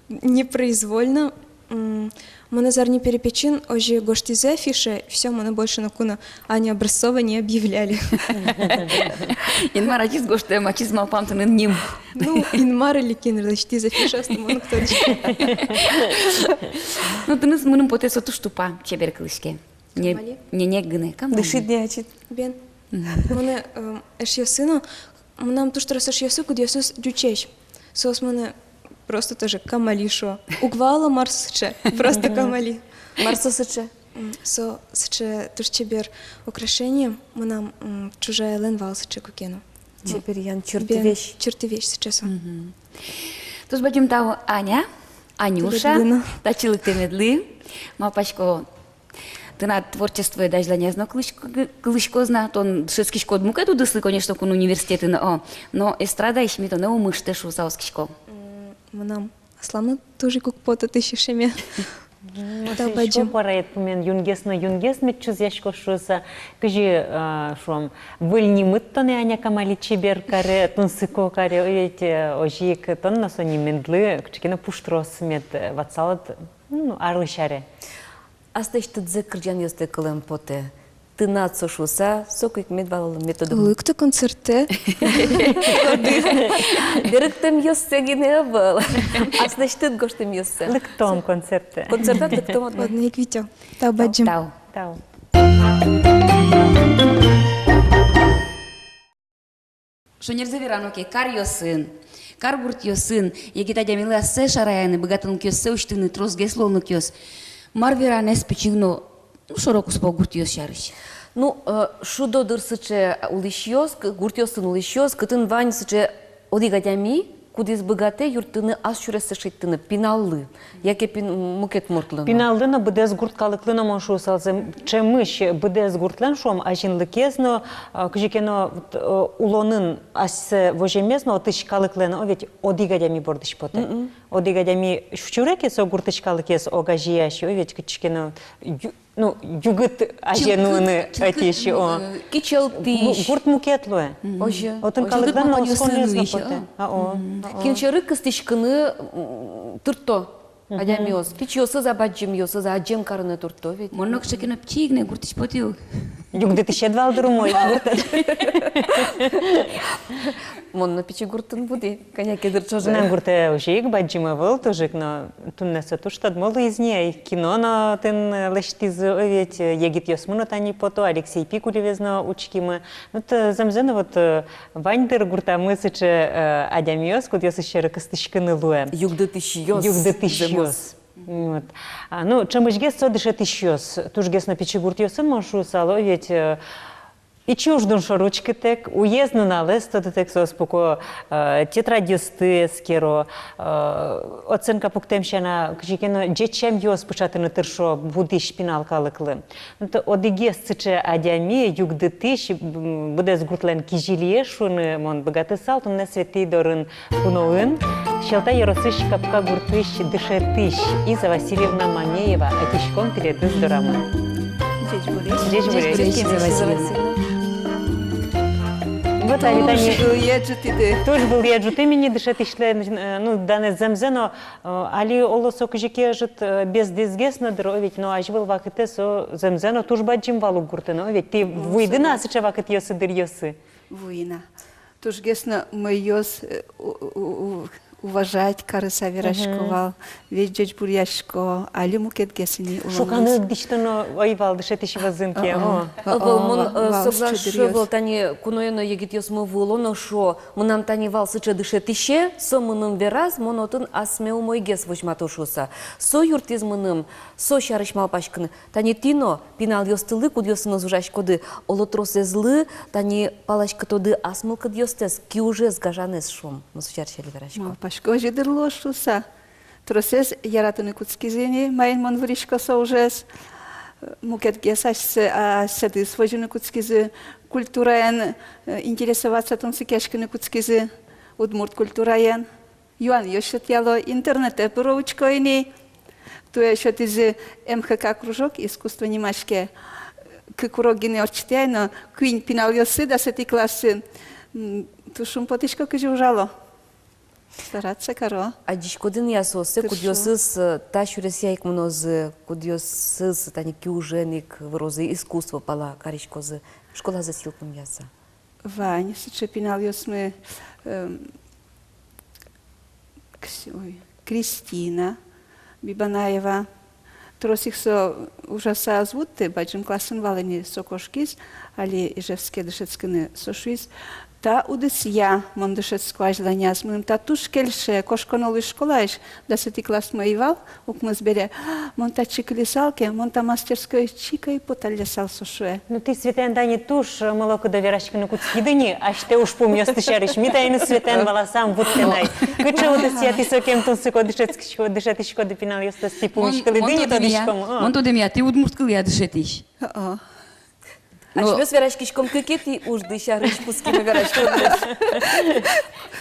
непроизвольно. М, монэ зарни перепечин озьы гожтӥзы афише, всё, монэ больше ноку но Аня Образцова не объявляли. Инмар ачиз гожтэм, ачиз малпам тынад ним. Ну, Инмар или кин лэсьтӥз афишаосты, мон уг тодӥськы. Ну, тынэс мыным потэ, со туж тупа, чебер кылӥське. Не, Камали? Не, не гинэ, Камали. Дышид ни ачид? Бен. Мгм. Монэ, эм, эшъёсы но, мынам туж трос эшъёсы, кудъёсыз ӟучесь. Соос монэ просто тоже Камали шуо. Уг вала, мар со сыӵе, просто Камали. Мар со сыӵе? М, со сыӵе туж чебер украшение, мынам, м, чужаелэн вал сыӵе куке но. Чеберъян, чыртывесь. Бен, чыртывесь сыӵе со. Мгм. Туж бадӟым тау, Аня, Анюша, тӥледлы но, татчы лыктэмедлы. Малпасько, тынад творчествоед азьланяз но кылӥськ-, кылӥськоз на, тон дышетскиськод мукет удыслы, конечно, кун университетын, о, но эстрадаысь ми тонэ ум ыштэ шуыса оскисько. М, мынам аслам но туж ик уг поты тӥ сӥземе. М, тау бадӟым. Куараед пумен юнгес но юнгес мед чузъяськоз шуыса, кызьы, а, шуом, выль нимыд тонэ Аня Камали чебер каре, тунсыко каре, о, ведь, э, озьы ик тон но со нимедлы кыӵе ке но пуштрос мед, э, ватсалод, ну, арлы сяре. Аслэсьтыд зэк кырӟанъёстэ кылэм потэ. Тынад со шуыса, соку ик мед валало, мед тодо. Лыкты концертэ. Берыктэмъёссэ гинэ ӧвӧл. Аслэсьтыд гожтэмъёссэ. Лыктом концертэ. Концертад лыктом отын. Ладно, ик витё. Тау бадӟым. Тау. Тау. Шонерзэ верано ке, каръёсын, каргуртъёсын егит адямилы ассэ шараяны, быгатонлыкъёссэ усьтыны тросгес луонлыкъёс. Мар веранэз пичи но, ну, шоро-куспо гуртъёс сярысь? Ну, э, шудо дыр сыӵе улӥсьёс, к-, гуртъёсын улӥсьёс, кытын вань сыӵе одӥг адями, кудӥз быгатэ юрттыны ас сюрессэ шедьтыны пиналлы. Яке пин-, мукет муртлы но. Пиналлы но, быдэс гурт калыклы но, мон шуысал, зэм-, ӵемысь быдэс гуртлэн, шуом, азинлыкез но, а, кызьы ке но, вот, э, улонын ассэ воземез но отысь калыклэн, о, ведь одӥг адями бордысь потэ. Мгм. Одӥг адями сю-, сюре ке со гуртысь калыкез огазеясь, о, ведь кытчы ке но ю-, ну, югыт азе нуыны ӧтись, о. Чылкыт, э, кичӧлтӥсь. Гу-, гурт мукет луэ. Мгм. Озьы. Отын калыклэн но осконэз но потэ. А, о. Мгм. Кин сьӧры кыстӥськыны, м, туртто. Мгм. Адямиос. Пичиосыз-а, бадӟымъёсыз-а, адӟем карыны туртто ведь. Мон но кыӵе ке но пичи гинэ гуртысь потӥ ук. Югдытӥсед вал дыр, умой. Мон но пичи гуртын будӥ, кӧня ке дыр ӵоже. Мынам гуртэ озьы ик бадӟым ӧвӧл, туж ик, но туннэ со туж тодмо луиз ни, ай, кино но отын лэсьтӥзы, о, ведь, э, егитъёсмы но тани пото, Алексей Пикулевез но учкимы. Вот, э, зэмзэ но вот, э, вань дыр гуртамы сыӵе, э, адямиос, кудъёсыз сьӧры кыстӥськыны луэ. Югдытӥсьёс. Югдытӥсьёс. Зэмос. Вот. А, ну, ӵемысьгес со дышетӥсьёс. Тужгес но пичи гуртъёсын, мон шуысал, о, ведь, э, ичи уждун шоры учкытэк, уез-нуналэз тодытэк соос пуко, э, тетрадьёсты эскеро, э, оценка пуктэм сяна, кызьы ке но ӟеч сямъёс пыӵатыны тыршо будӥсь пинал калыклы. Вот одӥгез сыӵе адями, югдытӥсь, м, быдэс гуртлэн кизилиез шуыны мон быгатысал туннэ Светӥ дорын куноын, Сьӧлта ёросысь Капка гуртысь дышетӥсь Иза Васильевна Мамеева. Ӧтиськом тӥледыз дорамы. Ӟечбуресь. Ӟечбуресь, Иза Васильевна. Вот, али тани туж вылӥе ӝутӥд ини дышетӥсьлэн, э, ну, данэз зэмзэ но, э, али оло со кызьы ке ӧжыт, э, бездӥзгес но дыр, о ведь, но азьвыл вакытэ со зэмзэ но туж бадӟым вал ук гуртын, о ведь. Тӥ вуиды на сыӵе вакытъёсы, дыръёсы? Вуи на. Тужгес но мӧйыос, э, у-, у-, у-, уважать карыса верасько вал, весь ӟечбуръясько, али мукетгес ини улонмес. Шуканы дӥсьтоно ӧй вал дышетӥсь вӧзын ке, о. Ӧвӧл, мон, э, соглаш ӧвӧл, тани куное но егитъёсмы вуыло но шуо, мынам тани вал сыӵе дышетӥсе, со мыным вераз, мон отын асме умойгес возьмато шуыса. Со юрттӥз мыным, со сярысь малпаськыны. Тани тӥ но пиналъёстылы, кудъёсыныз ужаськоды, оло, тросэзлы тани паласькытоды ас мылкыдъёстэс, киужез, гажанэз, шуом, но со сярысь али верасько. Малпасько, озьы дыр луоз шуыса. Тросэз яратыны кутскизы ини, маин мон вырисько со ужез. Мукетгес асьсэ-, а, асьсэдыз возьыны кутскизы, культураен, э, интересоваться, тунсыкъяськыны кутскизы, удмурт культураен. Юанъёс сётъяло, интернетэ пыро, учко ини. Туэ сётӥзы МХК кружок, искусство нимаське. Кык урок гинэ ортчытӥ ай но, куинь пиналъёсы дасэтӥ классын. М, туж шумпотӥсько, кызьы ужало. Стараться каро. Адӟиськоды ини-а сооссэ, тыршо. Кудъёсыз, э, та сюресъя ик мынозы, кудъёсыз тани киужен ик вырозы, искусство пала кариськозы, школазэс йылпумъяса? Вань сыӵе пиналъёсмы, эм, Кс-, ой, Кристина Бибанаева. Трос ик со ужаса ӧз вутты, бадӟым классын вал ини, со кошкиз, али Ижевске дышетскыны. Со шуиз: «Та удысъя мон дышетско азьланяз, мыным та туж кельше, кошконо луиз школаысь, дасэтӥ классме ӧй вал, укмыс бере. Мон татчы кылисал ке, мон та мастерскойысь чик ӧй поталлясал», — со шуэ. Ну, тӥ Светаен тани туж, э, мылокыдо вераськыны кутскиды ини асьтэ ужпумъёсты сярысь. Ми таин Светаен валаса ӧм вуттэ на ай. Кыӵе удысъя тӥ сокем тунсыко дышетскисько-, дышетӥськоды пиналъёстэс, тӥ пумиськылӥды ини, тодӥськом. Мон тодэмъя, тӥ удмурт кылъя дышетӥсь. О. Ну, асьмеос вераськиськом кыкетӥ ужды сярысь, кутскимы вераськыны.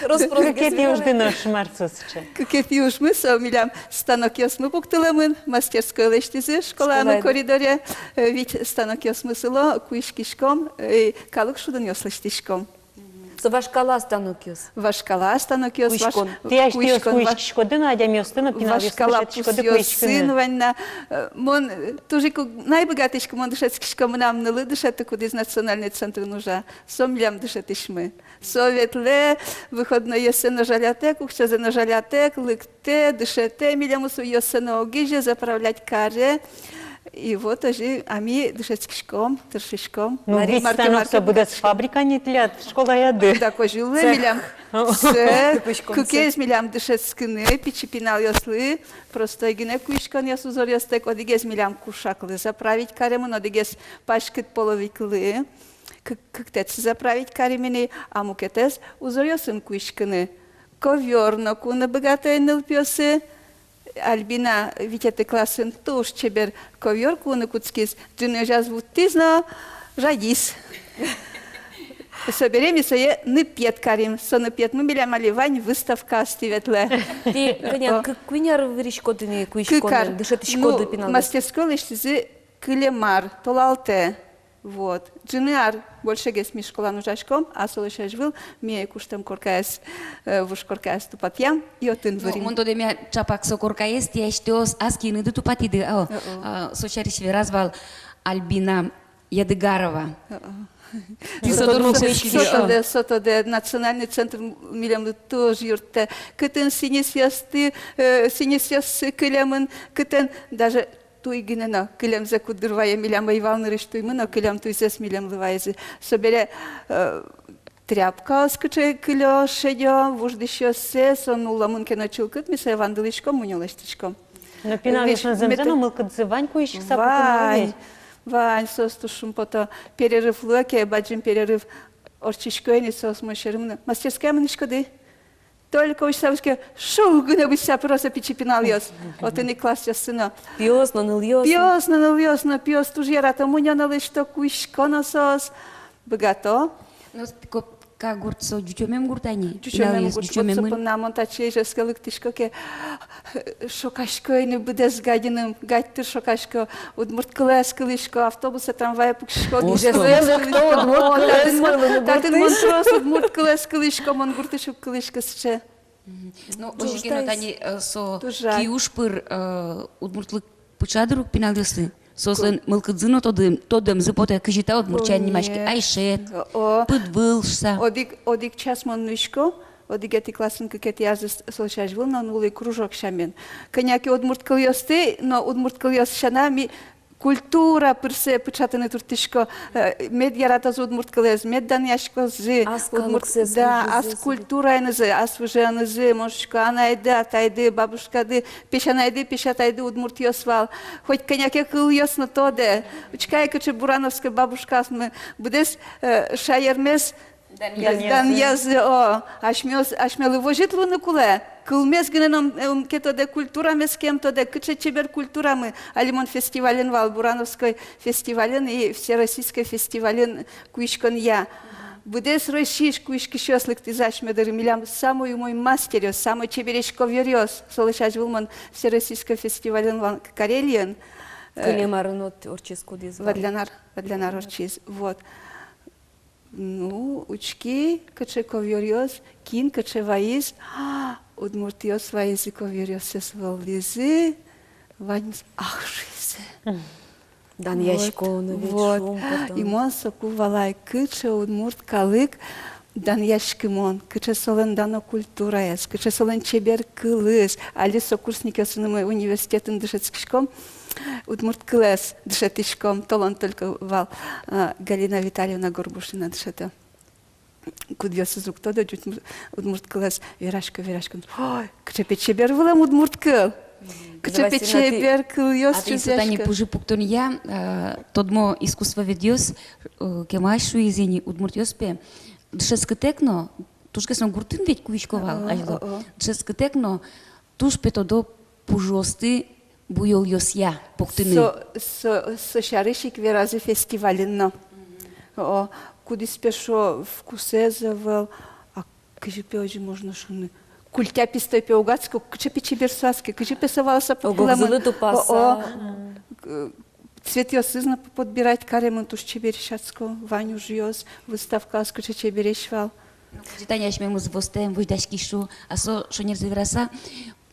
Рос-прос кыкетӥ ужды но шмарцус. Кыкетӥ ужмы со милям станокъёсмы пуктылэмын, мастерской лэсьтӥзы школаямы коридоре, э, вить станокъёсмы сыло, куиськиськом, э, калык шудонъёс лэсьтӥськом. Со вашкала станокъёс? Вашкала станокъёс, ваш-, куиськон. Тӥ асьтэос куиськон, ваш-, куиськиськоды но, адямиослы но, пиналъёслы вашкала дышетӥськоды пусъёсын куиськыны. Вань на, э, мон, э, туж ик уг на быгатӥськы, мон дышетскисько, мынам нылы дышеты, кудӥз национальный центрын ужа. Со милям дышетӥсьмы. Со ветлэ, выходнойёссэ но жалятэк, уксёзэ но жалятэк, лыктэ, дышетэ, милемыз уйёссэ но огизе, заправлять каре. И вот озьы, а ми дышетскиськом, тыршиськом. Ну, марке, вить станок со быдэс фабрика ни тӥляд школаяды. Да, козьыллы милям цех. Кыкез милям дышетскыны, пичи пиналъёслы, простой гинэ куиськонъёс, узоръёстэк, одӥгез милям кушаклы заправить каремын, одӥгез паськыт половиклы. Кык-, кыктэтсы заправить каримы ни, а мукетыз узоръёсын куиськыны. Ковёр но куыны быгато нылпиосы. Альбина витетӥ классын туж чебер ковёр куыны кутскиз. Ӝыны озяз вуттӥз но жадиз. Собере ми сое ныпъет карим. Со ныпъетмы милям али вань, выставка астӥ ветлэ. Тӥ кӧня, кык-куинь ар выриськоды ини куиськонэн, дышетӥськоды пиналъёсты? Кык ар. Ну, мастерской лэсьтӥзы кылем ар, толалтэ. Вот. Ӝыны ар большегес ми школаын ужаськом, а солэсь азьвыл ми куштэм коркаез, э, вуж коркаез тупатъям, и отын вырим. Ну, мон тодэмъя, чапак со коркаез тӥ асьтэос ас киыныды тупатӥды, а, о, о, а, со сярысь вераз вал Альбина Ядыгарова. О, о. Тӥ со доры уг куиськиды. Со тодэ, со тодэ, национальный центр милемлы туж юрттэ. Кытын сӥньысъёсты, э, сӥньысъёссы кылемын, кытын даже туй гинэ но кылемзэ куддыр вае, милям ӧй вал нырысь туймы но, кылем туйзэс милемлы вайизы. Собере, э, тряпкаос кыӵе кылё, шедё, вуж дӥсьёссэ, со нуллэмын ке но чылкыт, ми сое вандылӥськом, мунё лэсьтӥськом. Но пиналъёслэн зэмзэ но мылкыдзы вань куиськыса кутыны, вань, ведь? Вань, соос туж шумпото. Перерыв луэ ке, бадӟым перерыв ортчиське ини, соос мон сьӧры мынэ: «Мастерское мынӥськоды?» Только усьса, усьса ке, шуг гинэ бызьыса пыро со пичи пиналъёс. Отын ик классъёссы но. Пиос но, нылъёс но. Пиос но, нылъёс но, пиос туж ярато мунё но лэсьто, куисько но соос. Быгато. Но Копка гурт со ӟучомем гурт-а ни? Ӟучомем гурт. Пиналъёс ӟучомемын. Вот со понна мон татчы Ижевске лыктӥсько ке, шокасько ини быдэс гадьыным, гадьтыр шокасько, удмурт кылэз кылӥсько, автобусэ, трамвае пуксисько. Ижевске лыкто, удмурт кылэз кылыны гуртысь. Татын мон трос удмурт кылэз кылӥсько, мон гуртысь уг кылӥськы сыӵе. Мгм. Ну, озьы ке но, тани, э, со киуж пыр, э, удмуртлык пыӵа дыр ук пиналъёслы. Соослэн мылкыдзы но, тодэ-, тодэмзы потэ, кызьы та удмурт сямен нимаське, Айшет, Пыдвыл шуса. Одӥг, одӥг час мон нуисько, одӥгетӥ классын кыкетӥ арзэ с-, солэсь азьвыл но нуллӥ кружок сямен. Кӧня ке удмурт кылъёсты, но удмурт кылъёс сяна ми культура пыр сое пыӵатыны турттӥсько, э, мед яратозы удмурт кылэз, мед данъяськозы. Ас удмурт калыксэс, да, выжызэ, ас культураенызы, ас выжыенызы, мон шуисько, анайды, атайды, бабушкады, песянайды, песятайды удмуртъёс вал. Хоть кӧня ке кылъёс но тодэ. Учкы ай, кыӵе бурановской бабушкаосмы, быдэс, э, шаермес данъязы. Данъязы, о, асьмеос, асьмелы возьыт луыны кулэ. Кылмес гинэ но ум, ум ке тодэ, культурамес ке ум тодэ, кыӵе чебер культурамы. Али мон фестивален вал, бурановской фестивален и всероссийской фестивален куиськонъя. Быдэс Россиысь куиськисьёс лыктӥзы асьме доры, милям самой умой мастеръёс, самой чебересь ковёръёс. Солэсь азьвыл мон всероссийской фестивален вал Карелиын. Э, кылем арын ортчиз кудӥз вал. Вадлян ар, вадлян ар ортчиз. Вот. Ну, учки, кыӵе ковёръёс, кин кыӵе вайиз, удмуртъёс вайизы, ковёръёссэс вӧлдӥзы, ваньмыз ах шуизы. Данъясько но ведь, вот. Шумпотон. И мон соку валай, кыӵе удмурт калык данъяськымон, кыӵе солэн дано культураез, кыӵе солэн чебер кылыз. Али сокурсникъёсынымы университетын дышетскиськом, удмурт кылэз дышетӥськом, толон только вал, а, Галина Витальевна Горбушина дышетэ. Кудъёсыз уг тодо ӟуч удмурт кылэз, верасько, верасько. Ой, кыӵе пе чебер вылэм удмурт кыл. Кыӵе пе чебер кылъёс. А тӥ, Василина, чузъясько. Тани пужы пуктонъя, э, тодмо искусствоведъёс, э, кемась шуизы ини, удмуртъёс пе дышетскытэк но, тужгес но гуртын ведь куисько вал азьло. О, о, о. Дышетскытэк но туж пе тодо пужыосты буёлъёсъя пуктыны. Со, со, со сярысь ик веразы фестивалын но. О, кудӥз пе шуо, вкусэз ӧвӧл, а кызьы пе озьы можно шуыны? Культя пистой пе уг адско, кыӵе пе чебер со адске, кызьы пе со валаса пуктылэмын. Огзылы тупаса. О, о. М. К-, цветъёсыз но п-, подбирать каремын, туж чебересь адско, вань ужъёс, выставкаос кыӵе чебересь вал. Ну, кызьы тани асьмемыз востэм, возьдаськись шуо, а со шонерзэ вераса,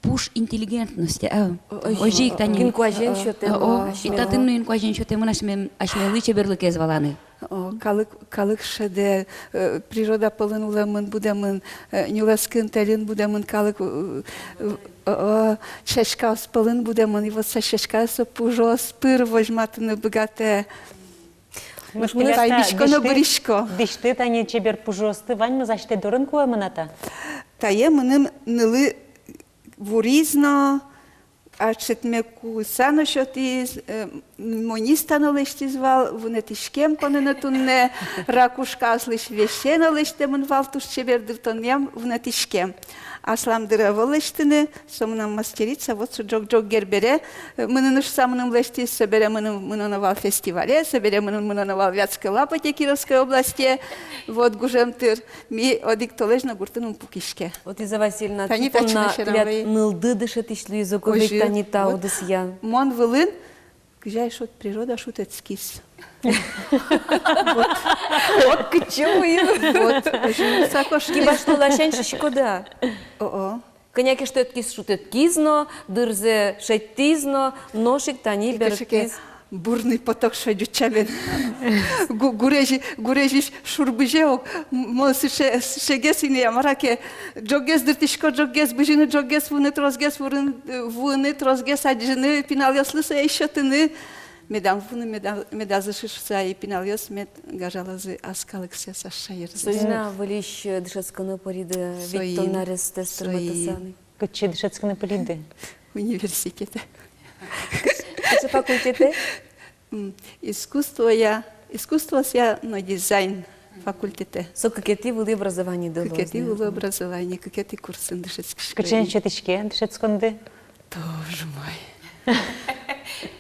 пуш интеллигентность, а? О, озьы ик тани. Кин куазен сётэ. О, о, и татын но ин куазен сётэмын асьмем, асьмелы чеберлыкез валаны. О, калык, калык шӧдэ, э, природа пӧлын улэмын, будэмын, э, нюлэскын, тэльын будэмын калык, э, э, о, о, сяськаос пӧлын будэмын, и вот со сяськаос пужыос пыр возьматыны быгатэ. Нош мынэсьтым паймисько но бырисько. Дӥсьты тани чебер пужыосты ваньмыз асьтэ дорын куэмын-а та? Тае мыным нылы вуриз но, ачетме куыса но сётӥз, э, монись та но лэсьтӥз вал, вунэтӥськем поныны туннэ, ракушкаослэсь весе но лэсьтэмын вал, туж чебер дыртонъям вунэтӥськем. Аслам дыр ӧвӧл лэсьтыны, со мынам мастерица, вот со ӝог-ӝог Гербере, э, мыныны шуса мыным лэсьтӥз, собере мыным мыноно вал фестивале, собере мыным мыноно вал Вятской Лапоте Кировской областе, вот гужем тыр. Ми одӥг толэзь но гуртын ум пукиське. Вот, Лиза Васильевна, тани тӥ понна тӥляд нылды дышетӥсь луиз ук ведь тани та удысъя. Мон вылын, кызьы ай шуод, природа шутэтскиз. Вот. Вот кытчы вуиз. Вот, озьы сакош. Кибашлы ласянь шуиськоды-а? О-о. Кӧня ке шутэтскиз, шутэтскиз но, дырзэ шедьтӥз но, нош ик тани берыктӥз. Бурный поток шуо ӟуч сямен. Гу-, гурезь, гурезьысь шурбызе ук, м-, мон сыӵе, сыӵегес ини, а мар-а ке, ӝоггес дыртӥсько, ӝоггес бызьыны, ӝоггес вуыны, тросгес вуыны, э, вуыны, тросгес адӟыны, пиналъёслы сое сётыны. Медам вуны, меда-, медаз ышы шуса, и пиналъёс мед гажалозы ас калыксэс, ас шаерзэс. Соин-а выльысь, э, дышетскыны пыриды, витьтон арестэс тырмытыса ни? Кытчы дышетскыны пыриды? Университетэ. Кыӵе факультетэ? М, искусствоя, искусствоосъя но дизайн факультетэ. Со кыкетӥ вылӥ образованиды луоз ни? Кыкетӥ вылӥ образование, кыкетӥ курсын дышетскисько. Кыӵеен сётӥське дышетсконды? Тоже мой.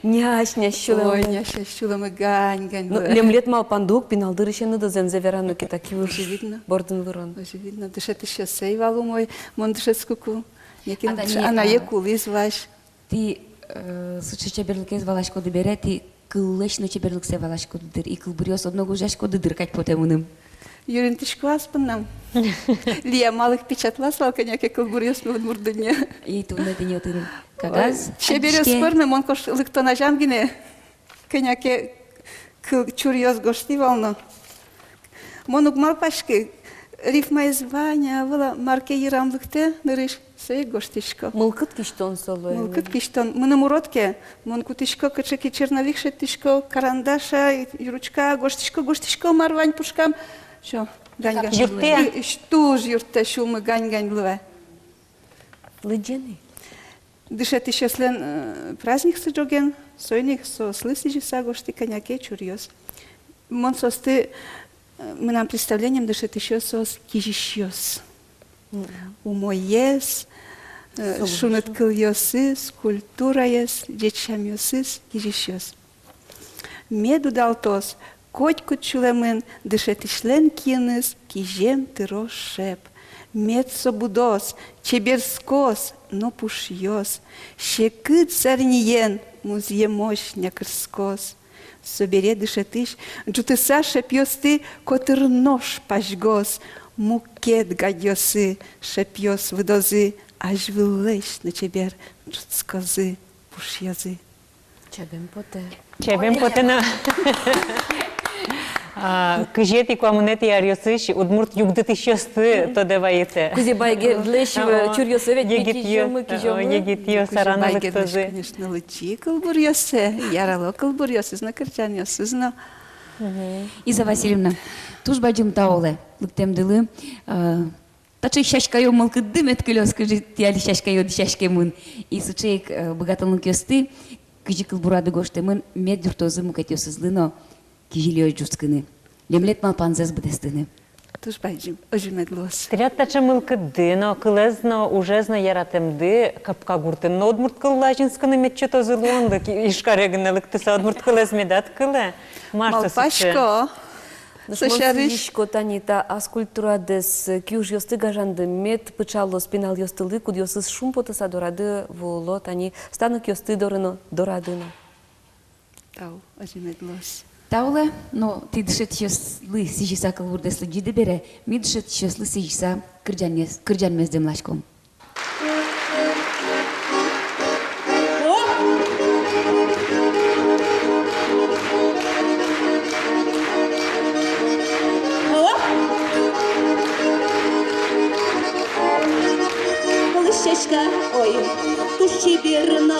Нясь, нясь сюлэмы. Ой, нясь, нясь сюлэмы, гань, гань. Ну, лемлет малпанды ук пинал дырысеныды зэмзэ вераны ке, таӵе уж бордын вырон. Озьы видно. Дышетӥсьёс ӧй вал умой, мон дышетскыку. Некин анае кулӥз вазь. Тӥ, э, сыӵе чеберлыкез валаськоды бере, тӥ кыллэсь но чеберлыксэ валаськоды дыр, и кылбуръёс одно гожъяськоды дыр, кадь потэ мыным. Юринтӥсько ас поннам. Лия, малы ке печатлаз вал кӧня ке кылбуръёсме «Удмурт дунне». И туннэ тӥни отын кагаз. Ой, чеберез пӧрме, мон кошкылыктон азям гинэ кӧня ке кыл-, чуръёс гожтӥ вал но. Мон уг малпаськы, рифмаез вань-а, ӧвӧл-а, мар ке йырам лыктэ нырысь, сое гожтӥсько. Мылкыд кисьтон со луэ. Мылкыд кисьтон. Мыным урод ке, мон кутӥсько, кыӵе ке черновик шедьтӥсько, карандаш-а, ручка-а, гожтӥсько, гожтӥсько, мар вань пушкам. Всё, гань-гань. Юрттэ-а? Туж юрттэ, сюлмы гань-гань луэ. Лыдӟе ни. Дышетӥсьёслэн, э, праздниксы ӝоген, соин ик соослы сӥзьыса гожтӥ кӧня ке чуръёс. Мон соосты, э, мынам представлением дышетӥсьёс соос кизисьёс. Мгм. Умоез, э, шуныт кылъёсыз, культураез, ӟеч сямъёсыз, кизисьёс. Мед удалтоз, Котькуд сюлэмын дышетӥсьлэн киыныз кизем тыро шеп. Мед со будоз, чеберскоз но пушъёз, секыт зарниен музъемозь някырскоз. Собере дышетӥсь ӝутыса шепъёсты котыр нош пазьгоз, мукет гадьёсы шепъёс выдозы, азьвыллэсь но чебер ӝутскозы, пушъёзы. Чабем потэ. Чабем потэ на. А, кызетӥ, куамынэтӥ аръёсысь удмурт югдытӥсьёсты тодэ вайытэ. Кузебай Гердлэсь, э, чуръёсыз ведь егитъёс, кизёмы, кизёмы. Егитъёс араны лыктозы. Конечно, лыдӟи кылбуръёссэ, ярало кылбуръёсыз но, кырӟанъёсыз но. Мгм. Иза Васильевна, туж бадӟым тау лэ лыктэмдылы. Э, таӵе сяськаё мылкыдды мед кылёз, кызьы тӥ али сяськаё дӥсяськемын. И сыӵе ик, э, быгатонлыкъёсты, кызьы кылбурады гожтэмын, мед юрттозы мукетъёсызлы но кизилиос ӝутскыны, лемлет малпанзэс быдэстыны. Туж бадӟым, озьы мед луоз. Тӥляд таӵе мылкыдды но, кылэз но, ужез но яратэмды Капкагуртын но удмурт кыл лазинскыны мед сётозы луонлык, Ижкаре гинэ лыктыса удмурт кылэз медад кылэ. Мар со сыӵе? Малпасько. Нош мон сӥзисько тани та ас культурадэс, киужъёсты гажанды мед пыӵалоз пиналъёстылы, кудъёсыз шумпотыса дорады вуо тани станокъёсты доры но, дорады но. Тау, озьы мед луоз. Тау лэ, но тӥ дышетӥсьёслы сӥзьыса кылбурдэс лыдӟиды бере, ми дышетӥсьёслы сӥзьыса кырӟанмес, кырӟанмес дэмласьком. Лысяська, ой, туж чебер но,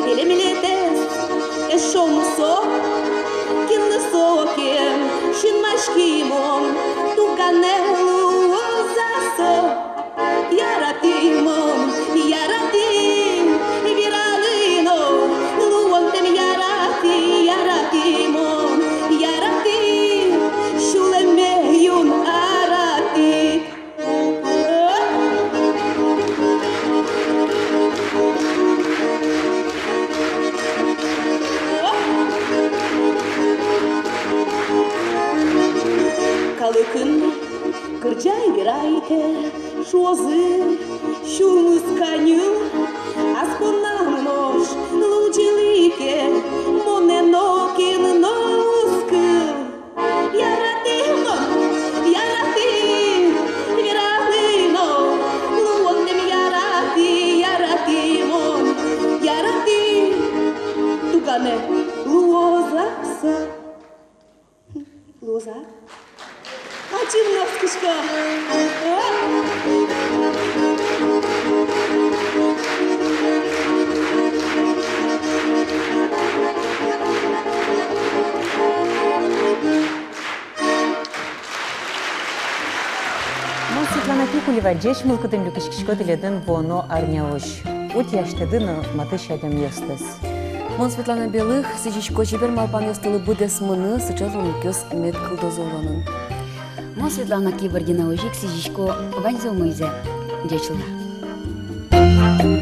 лемлетэз эшшо мусо, кинлы сокем синмаськи мон, туганэ луоз-а со? Яратӥ мон, яратӥ, вераны но, луонтэм яратӥ, яратӥ мон, яратӥ, сюлэмме юн аратӥ. Калыкын кырӟай, верай ке, шуозы, сюлмыз каньыл, ас поннам нош лудӟылӥ ке, монэ нокин но уз кыл. Яратӥ мон, яратӥ, вераны но, луонтэм яратӥ, яратӥ мон, яратӥ, туганэ луоз-а со? Луоз-а? Ачим но оскисько. Мон, Светлана Пикулева, ӟеч мылкыдын люкиськисько тӥледын вуоно арняозь. Утьы асьтэды но матысь адямиостэс. Мон, Светлана Белых, сӥзисько чебер малпанъёстылы быдэсмыны, сыӵе луонлыкъёс мед кылдозы улонын. Мон, Светлана Кибардина, озьы ик сӥзисько ваньзэ умойзэ. Ӟеч луэ.